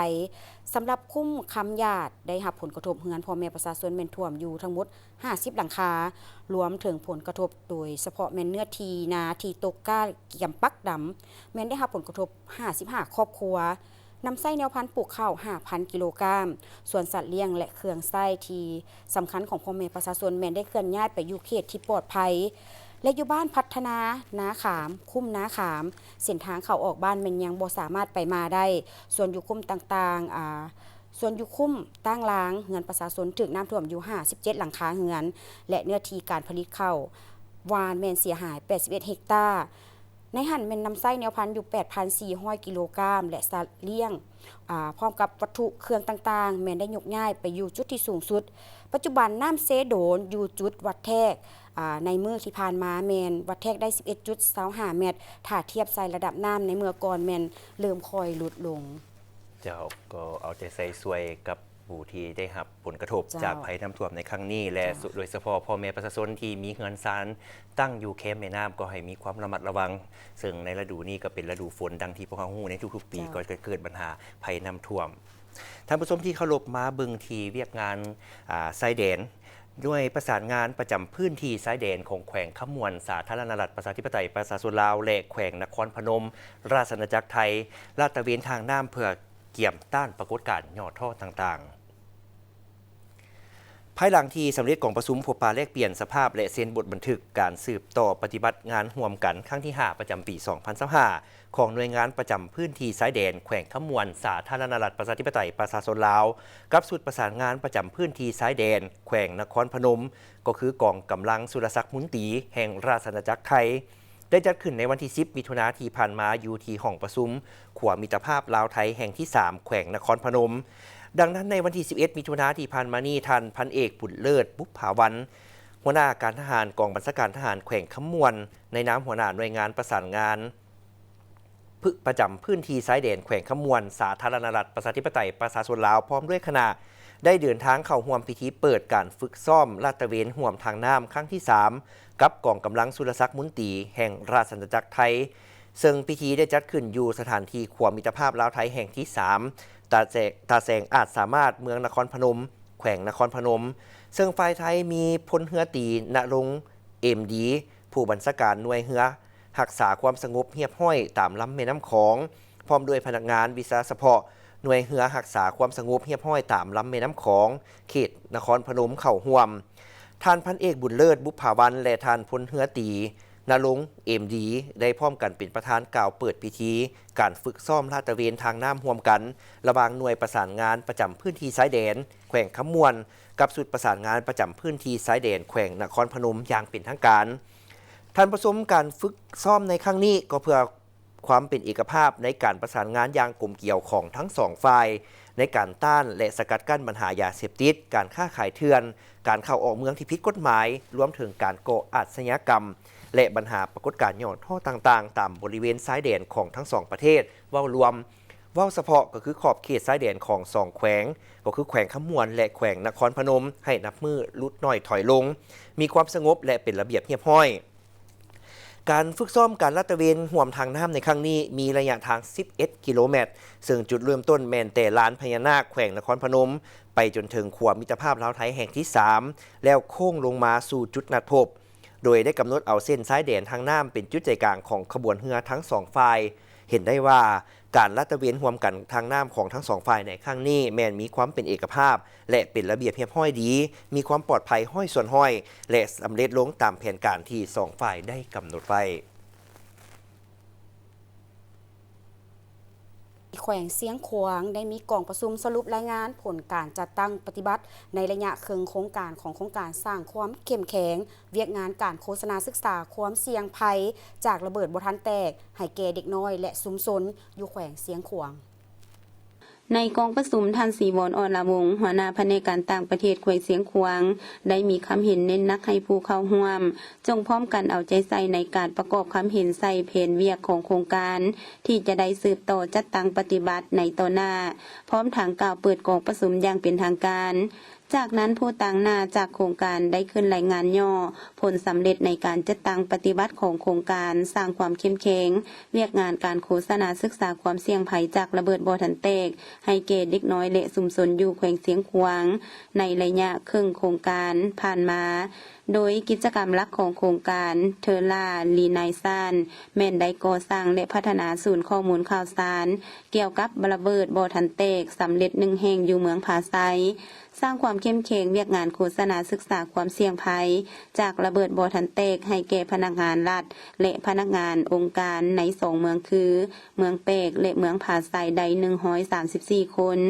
ສຳລັບຄຸ້ມຄຳຢາດ ໄດ້ຮັບຜົນກະທົບເຮືອນພໍ່ແມ່ປະຊາຊົນແມ່ນຖ້ວມຢູ່ທັງໝົດຫ້າສິບຫຼັງຄາ, ລວມເຖິງຜົນກະທົບໂດຍສະເພາະແມ່ນເນື້ອທີ່ນາທີ່ຕົກກ້າກຽມປັກດຳ ແມ່ນໄດ້ຮັບຜົນກະທົບ ຫ້າສິບຫ້າຄອບຄົວ, ນຳໃຊ້ແນວພັນປູກເຂົ້າຫ້າພັນກິໂລກຣາມ. ສ່ວນສັດລ້ຽງ ແລະ ເຄື່ອງໃຊ້ທີ່ສຳຄັນຂອງພໍ່ແມ່ປະຊາຊົນ ແມ່ນໄດ້ເຄື່ອນຍ້າຍໄປຢູ່ເຂດທີ່ປອດໄພ ແລະ ຢູ່ບ້ານພັດທະນານາຂາມ, ຄຸ້ມນາຂາມ, ເສັ້ນທາງເຂົ້າອອກບ້ານແມ່ນຍັງບໍ່ສາມາດໄປມາໄດ້. ສ່ວນຢູ່ຄຸ້ມຕ່າງໆ ອາ ສ່ວນຢູ່ຄຸ້ມຕ່າງລ່າງ ເຮືອນປະຊາຊົນຖືກນ້ຳຖ້ວມຢູ່ຫ້າສິບເຈັດຫຼັງຄາເຮືອນ ແລະ ເນື້ອທີ່ການຜະລິດເຂົ້າຫວ່ານແມ່ນເສຍຫາຍແປດສິບເອັດເຮັກຕາ. ໃນຫັ້ນແມ່ນນຳໃຊ້ແນວພັນຢູ່ແປດພັນສີ່ຮ້ອຍກິໂລກຣາມ ແລະ ສັດລ້ຽງ ອາ ພ້ອມກັບວັດຖຸເຄື່ອງຕ່າງໆ ແມ່ນໄດ້ຍົກຍ້າຍໄປຢູ່ຈຸດທີ່ສູງສຸດ. ປັດຈຸບັນນ້ຳເຊໂດນຢູ່ຈຸດວັດແທກ ອາ ໃນມື້ທີ່ຜ່ານມາແມ່ນວັດແທກໄດ້ສິບເອັດຈຸດຊາວຫ້າແມັດ, ຖ້າທຽບໃສ່ລະດັບນ້ຳໃນເມື່ອກ່ອນແມ່ນເລີ່ມຄ່ອຍຫຼຸດລົງ. ເຈົ້າ ກໍເອົາໃຈໃສ່ຊ່ວຍກັບຜູ້ທີ່ໄດ້ຮັບຜົນກະທົບ ເຈົ້າ ຈາກໄພນ້ຳຖ້ວມໃນຄັ້ງນີ້ ແລະ ເຈົ້າ ໂດຍສະເພາະພໍ່ແມ່ປະຊາຊົນທີ່ມີເຮືອນຊານຕັ້ງຢູ່ແຄມແມ່ນ້ຳ ກໍໃຫ້ມີຄວາມລະມັດລະວັງ, ເຊິ່ງໃນລະດູນີ້ກໍເປັນລະດູຝົນ ດັ່ງທີ່ພວກເຮົາຮູ້ໃນທຸກໆປີ ເຈົ້າ ກໍຈະເກີດບັນຫາໄພນ້ຳຖ້ວມ. ທ່ານຜູ້ຊົມທີ່ເຄົາລົບ, ມາເບິ່ງທີ່ວຽກງານ ອາ ຊາຍແດນ. ໜ່ວຍປະສານງານປະຈຳພື້ນທີ່ຊາຍແດນຂອງແຂວງຄຳມ່ວນ ສາທາລະນະລັດ ປະຊາທິປະໄຕ ປະຊາຊົນລາວ ແລະ ແຂວງນະຄອນພະນົມ ລາຊະອານາຈັກໄທ ລາດຕະເວນທາງນ້ຳ ເພື່ອກຽມຕ້ານປາກົດການຫຍໍ້ທໍ້ຕ່າງໆ. ພາຍຫຼັງທີ່ສຳເລັດກອງປະຊຸມພົບປະແລກປ່ຽນສະພາບ ແລະ ເຊັນບົດບັນທຶກການສືບຕໍ່ປະຕິບັດງານຮ່ວມກັນຄັ້ງທີຫ້າ ປະຈຳປີສອງພັນຊາວຫ້າ ຂອງໜ່ວຍງານປະຈຳພື້ນທີ່ຊາຍແດນແຂວງຄຳມ່ວນ ສາທາລະນະລັດ ປະຊາທິປະໄຕ ປະຊາຊົນລາວ ກັບຊຸດປະສານງານປະຈຳພື້ນທີ່ຊາຍແດນແຂວງນະຄອນພະນົມ ກໍຄືກອງກຳລັງສຸລະສັກມຸນຕີແຫ່ງລາຊະອານາຈັກໄທ ໄດ້ຈັດຂຶ້ນໃນວັນທີສິບ ມິຖຸນາທີ່ຜ່ານມາ ຢູ່ທີ່ຫ້ອງປະຊຸມຂົວມິດຕະພາບລາວໄທແຫ່ງທີສາມ ແຂວງນະຄອນພະນົມ. ດັ່ງນັ້ນ ໃນວັນທີສິບເອັດ ມິຖຸນາທີ່ຜ່ານມານີ້ ທ່ານພັນເອກ ບຸນເລີດ ບຸບຜາວັນ ຫົວໜ້າການທະຫານກອງບັນຊາການທະຫານແຂວງຄຳມ່ວນ ໃນນາມຫົວໜ້າໜ່ວຍງານປະສານງານ ປະຈຳພື້ນທີ່ຊາຍແດນແຂວງຄຳມ່ວນ ສາທາລະນະລັດ ປະຊາທິປະໄຕ ປະຊາຊົນລາວ ພ້ອມດ້ວຍຄະນະ ໄດ້ເດີນທາງເຂົ້າຮ່ວມພິທີເປີດການຝຶກຊ້ອມລາດຕະເວນຮ່ວມທາງນ້ຳຄັ້ງທີສາມ ກັບກອງກຳລັງສຸລະສັກມຸນຕີແຫ່ງລາຊະອານາຈັກໄທ, ເຊິ່ງພິທີໄດ້ຈັດຂຶ້ນຢູ່ສະຖານທີ່ຂົວມິດຕະພາບລາວໄທແຫ່ງທີສາມ ຕາແສງ ຕາແສງອາດສາມາດ ເມືອງນະຄອນພະນົມ ແຂວງນະຄອນພະນົມ, ເຊິ່ງຝ່າຍໄທມີພົນເຮືອຕີ ນະລົງ ເອັມດີ ຜູ້ບັນຊາການໜ່ວຍເຮືອ ຮັກສາຄວາມສະຫງົບຮຽບຮ້ອຍຕາມລຳແມ່ນ້ຳຂອງ, ພ້ອມດ້ວຍພະນັກງານວິຊາສະເພາະໜ່ວຍເຮືອຮັກສາຄວາມສະຫງົບຮຽບຮ້ອຍຕາມລຳແມ່ນ້ຳຂອງ ເຂດນະຄອນພະນົມເຂົ້າຮ່ວມ. ທ່ານພັນເອກ ບຸນເລີດ ບຸບຜາວັນ ແລະ ທ່ານພົນເຮືອຕີ ນະລົງ ເອມດີ ໄດ້ພ້ອມກັນເປັນປະທານກ່າວເປີດພິທີການຝຶກຊ້ອມລາດຕະເວນທາງນ້ຳຮ່ວມກັນ ລະຫວ່າງໜ່ວຍປະສານງານປະຈຳພື້ນທີ່ຊາຍແດນແຂວງຄຳມ່ວນ ກັບຊຸດປະສານງານປະຈຳພື້ນທີ່ຊາຍແດນແຂວງນະຄອນພະນົມຢ່າງເປັນທາງການ. ທ່ານປະຊຸມ ການຝຶກຊ້ອມໃນຄັ້ງນີ້ກໍເພື່ອຄວາມເປັນເອກະພາບໃນການປະສານງານຢ່າງກົມກຽວຂອງທັງສອງຝ່າຍ ໃນການຕ້ານ ແລະ ສະກັດກັ້ນບັນຫາຢາເສບຕິດ, ການຄ້າຂາຍເຖື່ອນ, ການເຂົ້າອອກເມືອງທີ່ຜິດກົດໝາຍ, ລວມເຖິງການກໍ່ອາດຊະຍາກຳ ແລະ ບັນຫາປາກົດການຫຍໍ້ທໍ້ຕ່າງໆ ຕາມບໍລິເວນຊາຍແດນຂອງທັງສອງປະເທດເວົ້າລວມ. ເວົ້າສະເພາະກໍຄືຂອບເຂດຊາຍແດນຂອງສອງແຂວງ ກໍຄືແຂວງຄຳມ່ວນ ແລະ ແຂວງນະຄອນພະນົມ ໃຫ້ນັບມື້ຫຼຸດໜ້ອຍຖອຍລົງ, ມີຄວາມສະຫງົບ ແລະ ເປັນລະບຽບຮຽບຮ້ອຍ. ການຝຶກຊ້ອມການລາດຕະເວນຮ່ວມທາງນ້ຳໃນຄັ້ງນີ້ ມີໄລຍະທາງສິບເອັດກິໂລແມັດ, ເຊິ່ງຈຸດເລີ່ມຕົ້ນແມ່ນແຕ່ລານພະຍານາກແຂວງນະຄອນພະນົມ ໄປຈົນເຖິງຂົວມິດຕະພາບລາວໄທແຫ່ງທີສາມ ແລ້ວໂຄ້ງລົງມາສູ່ຈຸດນັດພົບ, ໂດຍໄດ້ກຳນົດເອົາເສັ້ນຊາຍແດນທາງນ້ຳເປັນຈຸດໃຈກາງຂອງຂະບວນເຮືອທັງສອງຝ່າຍ. ເຫັນໄດ້ວ່າ ການລາດຕະເວນຮ່ວມກັນທາງນ້ຳຂອງທັງສອງຝ່າຍໃນຄັ້ງນີ້ ແມ່ນມີຄວາມເປັນເອກະພາບ ແລະ ເປັນລະບຽບຮຽບຮ້ອຍດີ, ມີຄວາມປອດໄພຮ້ອຍສ່ວນຮ້ອຍ ແລະ ສຳເລັດລົງຕາມແຜນການທີ່ສອງຝ່າຍໄດ້ກຳນົດໄວ້. ແຂວງຊຽງຂວາງໄດ້ມີກອງປະຊຸມສະຫຼຸບລາຍງານຜົນການຈັດຕັ້ງປະຕິບັດໃນໄລຍະເຄິ່ງໂຄງການຂອງໂຄງການສ້າງຄວາມເຂັ້ມແຂງວຽກງານການໂຄສະນາສຶກສາຄວາມສ່ຽງໄພຈາກລະເບີດບໍ່ທັນແຕກໃຫ້ແກ່ເດັກນ້ອຍ ແລະ ຊຸມຊົນຢູ່ແຂວງຊຽງຂວາງ. ໃນກອງປະຊຸມ, ທ່ານ ສີວອນ ອອລາວົງ ຫົວໜ້າພະແນກການຕ່າງປະເທດແຂວງຊຽງຂວາງ ໄດ້ມີຄຳເຫັນເນັ້ນໜັກໃຫ້ຜູ້ເຂົ້າຮ່ວມ ຈົ່ງພ້ອມກັນເອົາໃຈໃສ່ໃນການປະກອບຄຳເຫັນໃສ່ແຜນວຽກຂອງໂຄງການ ທີ່ຈະໄດ້ສືບຕໍ່ຈັດຕັ້ງປະຕິບັດໃນຕໍ່ໜ້າ, ພ້ອມທັງກ່າວເປີດກອງປະຊຸມຢ່າງເປັນທາງການ. ຈາກນັ້ນ, ຜູ້ຕາງໜ້າຈາກໂຄງການໄດ້ຂຶ້ນລາຍງານຫຍໍ້ຜົນສຳເລັດໃນການຈັດຕັ້ງປະຕິບັດຂອງໂຄງການສ້າງຄວາມເຂັ້ມແຂງວຽກງານການໂຄສະນາສຶກສາຄວາມສ່ຽງໄພຈາກລະເບີດບໍ່ທັນແຕກໃຫ້ແກ່ເດັກນ້ອຍ ແລະ ຊຸມຊົນຢູ່ແຂວງຊຽງຂວາງ ໃນໄລຍະເຄິ່ງໂຄງການຜ່ານມາ. ໂດຍກິດຈະກຳຫຼັກຂອງໂຄງການ ເທີລາ ຣີໄນຊານ ແມ່ນໄດ້ກໍ່ສ້າງ ແລະ ພັດທະນາສູນຂໍ້ມູນຂ່າວສານກ່ຽວກັບລະເບີດບໍ່ທັນແຕກສຳເລັດໜຶ່ງແຫ່ງຢູ່ເມືອງຜາໄຊ, ສ້າງຄວາມເຂັ້ມແຂງວຽກງານໂຄສະນາສຶກສາຄວາມສ່ຽງໄພຈາກລະເບີດບໍ່ທັນແຕກໃຫ້ແກ່ພະນັກງານລັດ ແລະ ພະນັກງານອົງການໃນສອງເມືອງຄື ເມືອງແປກ ແລະ ເມືອງຜາໄຊ ໄດ້ໜຶ່ງຮ້ອຍສາມສິບສີ່ຄົນ.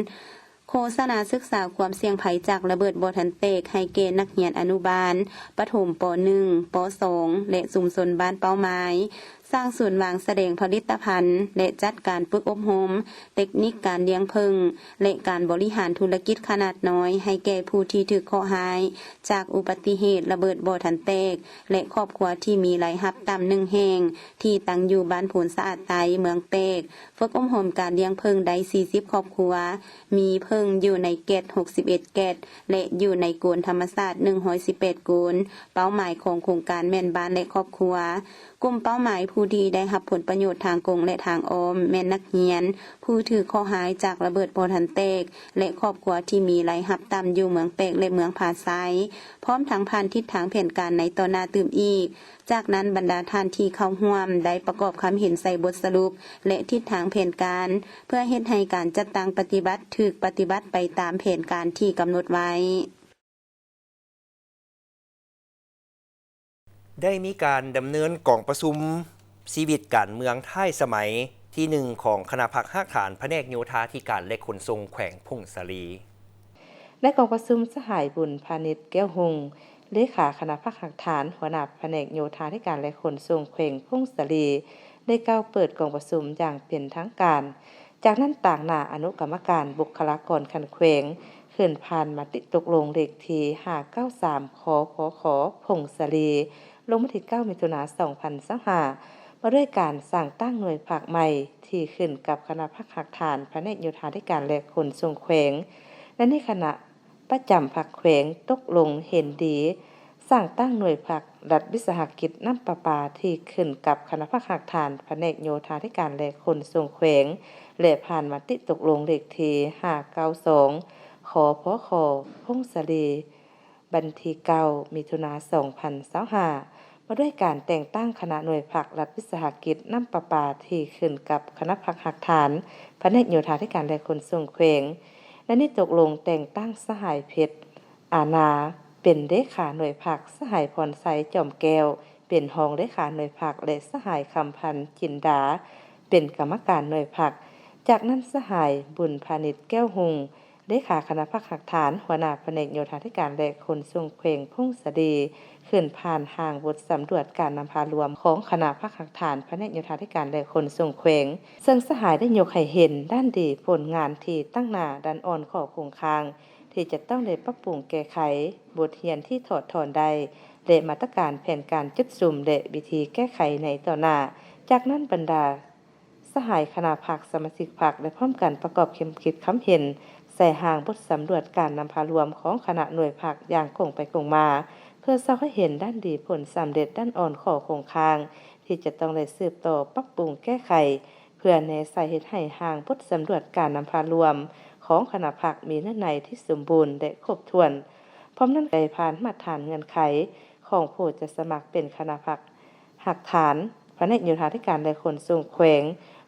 ໂຄສະນາສຶກສາຄວາມສ່ຽງໄພຈາກລະເບີດບໍ່ທັນແຕກໃຫ້ແກ່ນັກຮຽນອະນຸບານ, ປະຖົມ ປໍໜຶ່ງ, ປໍສອງ ແລະ ຊຸມຊົນບ້ານເປົ້າໝາຍ, ສ້າງສູນວາງສະແດງຜະລິດຕະພັນ ແລະ ຈັດການຝຶກອົບຮົມເຕັກນິກການລ້ຽງເຜິ້ງ ແລະ ການບໍລິຫານທຸລະກິດຂະໜາດນ້ອຍໃຫ້ແກ່ຜູ້ທີ່ຖືກເຄາະຮ້າຍຈາກອຸບັດຕິເຫດລະເບີດບໍ່ທັນແຕກ ແລະ ຄອບຄົວທີ່ມີລາຍຮັບຕ່ຳໜຶ່ງແຫ່ງ ທີ່ຕັ້ງຢູ່ບ້ານໂພນສະອາດໃຕ້ ເມືອງແປກ, ຝຶກອົບຮົມການລ້ຽງເຜິ້ງໄດ້ສີ່ສິບຄອບຄົວ, ມີເຜິ້ງຢູ່ໃນແກັດຫົກສິບເອັດແກັດ ແລະ ຢູ່ໃນໂກນທຳມະຊາດໜຶ່ງຮ້ອຍສິບແປດໂກນ. ເປົ້າໝາຍຂອງໂຄງການແມ່ນບ້ານ ແລະ ຄອບຄົວ. ກຸ່ມເປົ້າໝາຍຜູ້ທີ່ໄດ້ຮັບຜົນປະໂຫຍດທາງກົງ ແລະ ທາງອ້ອມ ແມ່ນນັກຮຽນຜູ້ຖືກເຄາະຮ້າຍຈາກລະເບີດບໍ່ທັນແຕກ ແລະ ຄອບຄົວທີ່ມີລາຍຮັບຕ່ຳຢູ່ເມືອງແປກ ແລະ ເມືອງຜາໄຊ, ພ້ອມທັງຜ່ານທິດທາງແຜນການໃນຕໍ່ໜ້າຕື່ມອີກ. ຈາກນັ້ນ, ບັນດາທ່ານທີ່ເຂົ້າຮ່ວມໄດ້ປະກອບຄຳເຫັນໃສ່ບົດສະຫຼຸບ ແລະ ທິດທາງແຜນການ ເພື່ອເຮັດໃຫ້ການຈັດຕັ້ງປະຕິບັດຖືກປະຕິບັດໄປຕາມແຜນການທີ່ກຳນົດໄວ້. ໄດ້ມີການດຳເນີນກອງປະຊຸມຊີວິດການເມືອງທ້າຍສະໄໝທີໜຶ່ງຂອງຄະນະພັກຮາກຖານ ພະແນກໂຍທາທິການ ແລະ ຂົນສົ່ງ ແຂວງຜົ້ງສາລີ. ໃນກອງປະຊຸມ, ສະຫາຍ ບຸນພານິດ ແກ້ວຮຸ່ງ ເລຂາຄະນະພັກຮາກຖານ, ຫົວໜ້າພະແນກໂຍທາທິການ ແລະ ຂົນສົ່ງ ແຂວງຜົ້ງສາລີ ໄດ້ກ່າວເປີດກອງປະຊຸມຢ່າງເປັນທາງການ. ຈາກນັ້ນ, ຕາງໜ້າອະນຸກຳມະການບຸກຄະລາກອນຂັ້ນແຂວງ ຂຶ້ນຜ່ານມະຕິຕົກລົງເລກທີຫ້າເກົ້າສາມ ຄພຂ ຜົ້ງສາລີ ລົງວັນທີເກົ້າ ມິຖຸນາ ສອງພັນຊາວຫ້າ ວ່າດ້ວຍການສ້າງຕັ້ງໜ່ວຍພັກໃໝ່ ທີ່ຂຶ້ນກັບຄະນະພັກຮາກຖານ ພະແນກໂຍທາທິການ ແລະ ຂົນສົ່ງແຂວງ. ໃນນີ້, ຄະນະ ປະຈຳພັກແຂວງຕົກລົງເຫັນດີສ້າງຕັ້ງໜ່ວຍພັກລັດວິສາຫະກິດນ້ຳປະປາ ທີ່ຂຶ້ນກັບຄະນະພັກຮາກຖານ ພະແນກໂຍທາທິການ ແລະ ຂົນສົ່ງແຂວງ ແລະ ຜ່ານມະຕິຕົກລົງເລກທີຫ້າເກົ້າສອງ ຄພຂ ຜົ້ງສາລີ ວັນທີເກົ້າ ມິຖຸນາ ສອງພັນຊາວຫ້າ ວ່າດ້ວຍການແຕ່ງຕັ້ງຄະນະໜ່ວຍພັກລັດວິສາຫະກິດນ້ຳປະປາ ທີ່ຂຶ້ນກັບຄະນະພັກຮາກຖານ ພະແນກໂຍທາທິການ ແລະ ຂົນສົ່ງແຂວງ. ໃນນີ້ຕົກລົງແຕ່ງຕັ້ງສະຫາຍ ເພັດ ອານາ ເປັນເລຂາໜ່ວຍພັກ, ສະຫາຍ ພອນໄຊ ຈອມແກ້ວ ເປັນຮອງເລຂາໜ່ວຍພັກ ແລະ ສະຫາຍ ຄຳພັນ ຈິນດາ ເປັນກຳມະການໜ່ວຍພັກ. ຈາກນັ້ນ ສະຫາຍ ບຸນພານິດ ແກ້ວຮຸ່ງ ເລຂາຄະນະພັກຮາກຖານ, ຫົວໜ້າພະແນກໂຍທາທິການ ແລະ ຂົນສົ່ງແຂວງຜົ້ງສາລີ ຂຶ້ນຜ່ານຮ່າງບົດສຳຫຼວດການນຳພາລວມຂອງຄະນະພັກຮາກຖານ ພະແນກໂຍທາທິການ ແລະ ຂົນສົ່ງແຂວງ, ເຊິ່ງສະຫາຍໄດ້ຍົກໃຫ້ເຫັນດ້ານດີ, ຜົນງານທີ່ຕັ້ງໜ້າ, ດ້ານອ່ອນ, ຂໍ້ຄົງຄ້າງທີ່ຈະຕ້ອງໄດ້ປັບປຸງແກ້ໄຂ, ບົດຮຽນທີ່ຖອດຖອນໄດ້ ແລະ ມາດຕະການແຜນການຈຸດສຸມ ແລະ ວິທີແກ້ໄຂໃນຕໍ່ໜ້າ. ຈາກນັ້ນ ບັນດາ ສະຫາຍຄະນະພັກ, ສະມາຊິກພັກ ໄດ້ພ້ອມກັນປະກອບຄຳຄິດຄຳເຫັນໃສ່ຮ່າງບົດສຳຫຼວດການນຳພາລວມຂອງຄະນະໜ່ວຍພັກຢ່າງກົງໄປກົງມາ, ເພື່ອຊອກໃຫ້ເຫັນດ້ານດີ, ຜົນສຳເລັດ, ດ້ານອ່ອນ, ຂໍ້ຄົງຄ້າງທີ່ຈະຕ້ອງໄດ້ສືບຕໍ່ປັບປຸງແກ້ໄຂ, ເພື່ອແນໃສ່ເຮັດໃຫ້ຮ່າງບົດສຳຫຼວດການນຳພາລວມຂອງຄະນະພັກມີເນື້ອໃນທີ່ສົມບູນ ແລະ ຄົບຖ້ວນ. ພ້ອມນັ້ນ ໄດ້ຜ່ານມາດຖານເງື່ອນໄຂຂອງຜູ້ຈະສະໝັກເປັນຄະນະພັກ ຮາກຖານ ພະແນກໂຍທາທິການ ແລະ ຂົນສົ່ງແຂວງ,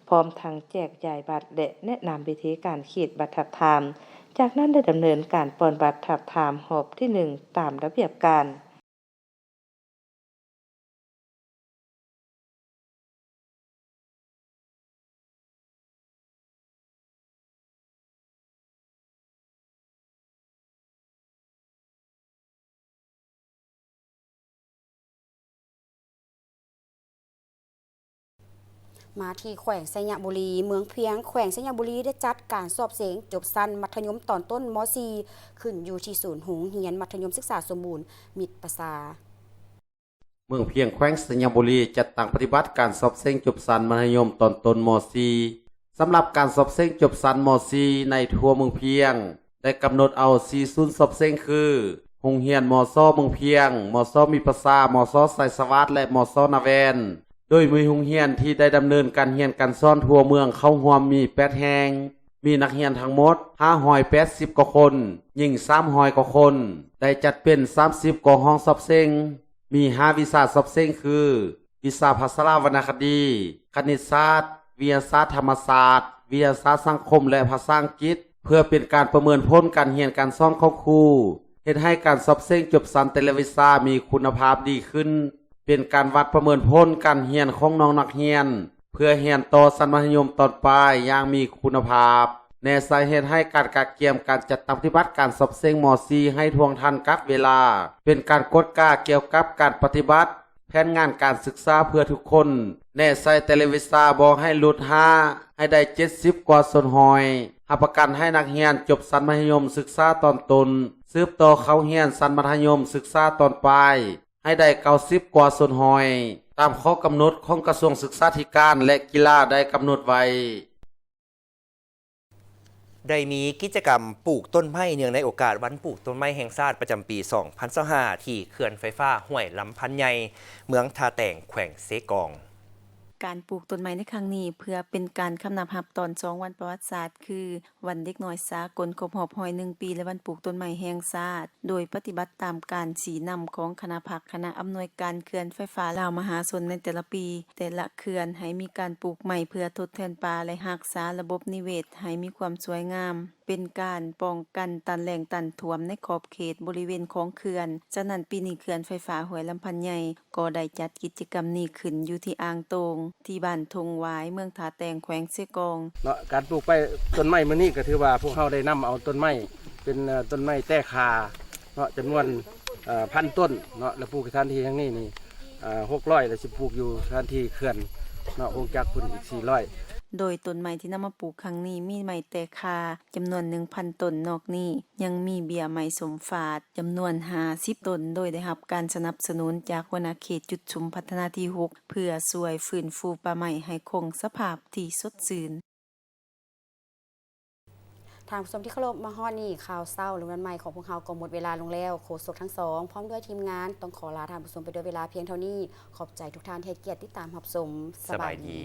ພ້ອມທັງແຈກຢາຍບັດ ແລະ ແນະນຳວິທີການຂີດບັດທາບທາມ. ຈາກນັ້ນໄດ້ດຳເນີນການປ່ອນບັດທາບທາມຮອບທີໜຶ່ງ ຕາມລະບຽບການ. ມາທີ່ແຂວງໄຊຍະບູລີ, ເມືອງພຽງ ແຂວງໄຊຍະບູລີ ໄດ້ຈັດການສອບເສັງຈົບຊັ້ນມັດທະຍົມຕອນຕົ້ນ ມໍສີ່ ຂຶ້ນຢູ່ທີ່ສູນໂຮງຮຽນມັດທະຍົມສຶກສາສົມບູນ ມິດປະຊາ. ເມືອງພຽງ ແຂວງໄຊຍະບູລີ ຈັດຕັ້ງປະຕິບັດການສອບເສັງຈົບຊັ້ນມັດທະຍົມຕອນຕົ້ນ ມໍສີ່ ສຳລັບການສອບເສັງຈົບຊັ້ນ ມໍສີ່ ໃນທົ່ວເມືອງພຽງ ໄດ້ກຳນົດເອົາສີ່ສູນສອບເສັງຄື ໂຮງຮຽນ ມຊ ເມືອງພຽງ, ມຊ ມິດປະຊາ, ມຊ ໄຊສະຫວັດ ແລະ ມຊ ນາແວ່ນ, ໂດຍມີໂຮງຮຽນທີ່ໄດ້ດຳເນີນການຮຽນການສອນທົ່ວເມືອງເຂົ້າຮ່ວມມີແປດແຫ່ງ, ມີນັກຮຽນທັງໝົດຫ້າຮ້ອຍແປດສິບກວ່າຄົນ, ຍິງສາມຮ້ອຍກວ່າຄົນ, ໄດ້ຈັດເປັນສາມສິບກວ່າຫ້ອງສອບເສັງ, ມີຫ້າວິຊາສອບເສັງຄື ວິຊາພາສາລາວວັນນະຄະດີ, ຄະນິດສາດ, ວິທະຍາສາດທຳມະຊາດ, ວິທະຍາສາດສັງຄົມ ແລະ ພາສາອັງກິດ, ເພື່ອເປັນການປະເມີນຜົນການຮຽນການສອນຂອງຄູ, ເຮັດໃຫ້ການສອບເສັງຈົບຊັ້ນແຕ່ລະວິຊາມີຄຸນນະພາບດີຂຶ້ນ, ເປັນການວັດປະເມີນຜົນການຮຽນຂອງນ້ອງນັກຮຽນ ເພື່ອຮຽນຕໍ່ຊັ້ນມັດທະຍົມຕອນປາຍຢ່າງມີຄຸນນະພາບ, ແນໃສ່ເຮັດໃຫ້ການກະກຽມການຈັດຕັ້ງປະຕິບັດການສອບເສັງ ມໍສີ່ ໃຫ້ທ່ວງທັນກັບເວລາ, ເປັນການກວດກາກ່ຽວກັບການປະຕິບັດ ແຜນງານການສຶກສາເພື່ອທຸກຄົນ, ແນໃສ່ແຕ່ລະວິຊາບໍ່ໃຫ້ຫຼຸດຫ້າ ໃຫ້ໄດ້ເຈັດສິບກວ່າສ່ວນຮ້ອຍ, ຮັບປະກັນໃຫ້ນັກຮຽນຈົບຊັ້ນມັດທະຍົມສຶກສາຕອນຕົ້ນ ສືບຕໍ່ເຂົ້າຮຽນຊັ້ນມັດທະຍົມສຶກສາຕອນປາຍ ໃຫ້ໄດ້ເກົ້າສິບກວ່າສ່ວນຮ້ອຍ, ຕາມຂໍ້ກຳນົດຂອງກະຊວງສຶກສາທິການ ແລະ ກິລາໄດ້ກຳນົດໄວ້. ໄດ້ມີກິດຈະກຳປູກຕົ້ນໄມ້ເນື່ອງໃນໂອກາດວັນປູກຕົ້ນໄມ້ແຫ່ງຊາດປະຈຳປີສອງພັນຊາວຫ້າ ທີ່ເຂື່ອນໄຟຟ້າຫ້ວຍລຳພັນໃຫຍ່ ເມືອງທ່າແຕງ ແຂວງເຊກອງ. ການປູກຕົ້ນໄມ້ໃນຄັ້ງນີ້ ເພື່ອເປັນການຄຳນັບຮັບຕອນສອງວັນປະຫວັດສາດ ຄື ວັນເດັກນ້ອຍສາກົນຄົບຮອບຮ້ອຍໜຶ່ງປີ ແລະ ວັນປູກຕົ້ນໄມ້ແຫ່ງຊາດ, ໂດຍປະຕິບັດຕາມການຊີ້ນຳຂອງຄະນະພັກຄະນະອຳນວຍການເຂື່ອນໄຟຟ້າລາວມະຫາຊົນໃນແຕ່ລະປີ, ແຕ່ລະເຂື່ອນໃຫ້ມີການປູກໄມ້ເພື່ອທົດແທນປ່າ ແລະ ຮັກສາລະບົບນິເວດໃຫ້ມີຄວາມສວຍງາມ, ເປັນການປ້ອງກັນຕ້ານແລ້ງຕ້ານຖ້ວມໃນຂອບເຂດບໍລິເວນຂອງເຂື່ອນ. ສະນັ້ນ ປີນີ້ເຂື່ອນໄຟຟ້າຫ້ວຍລຳພັນໃຫຍ່ ກໍໄດ້ຈັດກິດຈະກຳນີ້ຂຶ້ນຢູ່ທີ່ອ່າງໂຕ່ງ ທີ່ບ້ານທົ່ງຫວາຍ ເມືອງທ່າແຕງ ແຂວງເຊກອງ. ເນາະ ການປູກໄມ້ ຕົ້ນໄມ້ມື້ນີ້ກໍຖືວ່າພວກເຮົາໄດ້ນຳເອົາຕົ້ນໄມ້ ເປັນ ເອີ ຕົ້ນໄມ້ແຕ້ຄ່າເນາະ ຈຳນວນ ເອີ ພັນຕົ້ນເນາະ ແລະ ປູກໃນສະຖານທີ່ແຫ່ງນີ້ນີ້ ເອີ ຫົກຮ້ອຍ ແລະ ຊິປູກຢູ່ສະຖານທີ່ເຂື່ອນເນາະ ໂຮງຈັກພຸ້ນອີກສີ່ຮ້ອຍ. ໂດຍຕົ້ນໄມ້ທີ່ນຳມາປູກຄັ້ງນີ້ ມີໄມ້ແຕ້ຄ່າຈຳນວນໜຶ່ງພັນຕົ້ນ, ນອກນີ້ ຍັງມີເບ້ຍໄມ້ສົມຟາດຈຳນວນຫ້າສິບຕົ້ນ ໂດຍໄດ້ຮັບການສະໜັບສະໜູນຈາກຫົວໜ້າເຂດຈຸດຊຸມພັດທະນາທີຫົກ ເພື່ອຊ່ວຍຟື້ນຟູປ່າໄມ້ໃຫ້ຄົງສະພາບທີ່ສົດຊື່ນ. ທ່ານຜູ້ຊົມທີ່ເຄົາລົບ, ມາຮອດນີ້ ຂ່າວເຊົ້າເລື່ອງໃໝ່ຂອງພວກເຮົາກໍໝົດເວລາລົງແລ້ວ. ໂຄສົກທັງສອງ ພ້ອມດ້ວຍທີມງານ ຕ້ອງຂໍລາທ່ານຜູ້ຊົມໄປດ້ວຍເວລາພຽງເທົ່ານີ້. ຂອບໃຈທຸກທ່ານທີ່ໃຫ້ກຽດຕິດຕາມຮັບຊົມ. ສະບາຍດີ.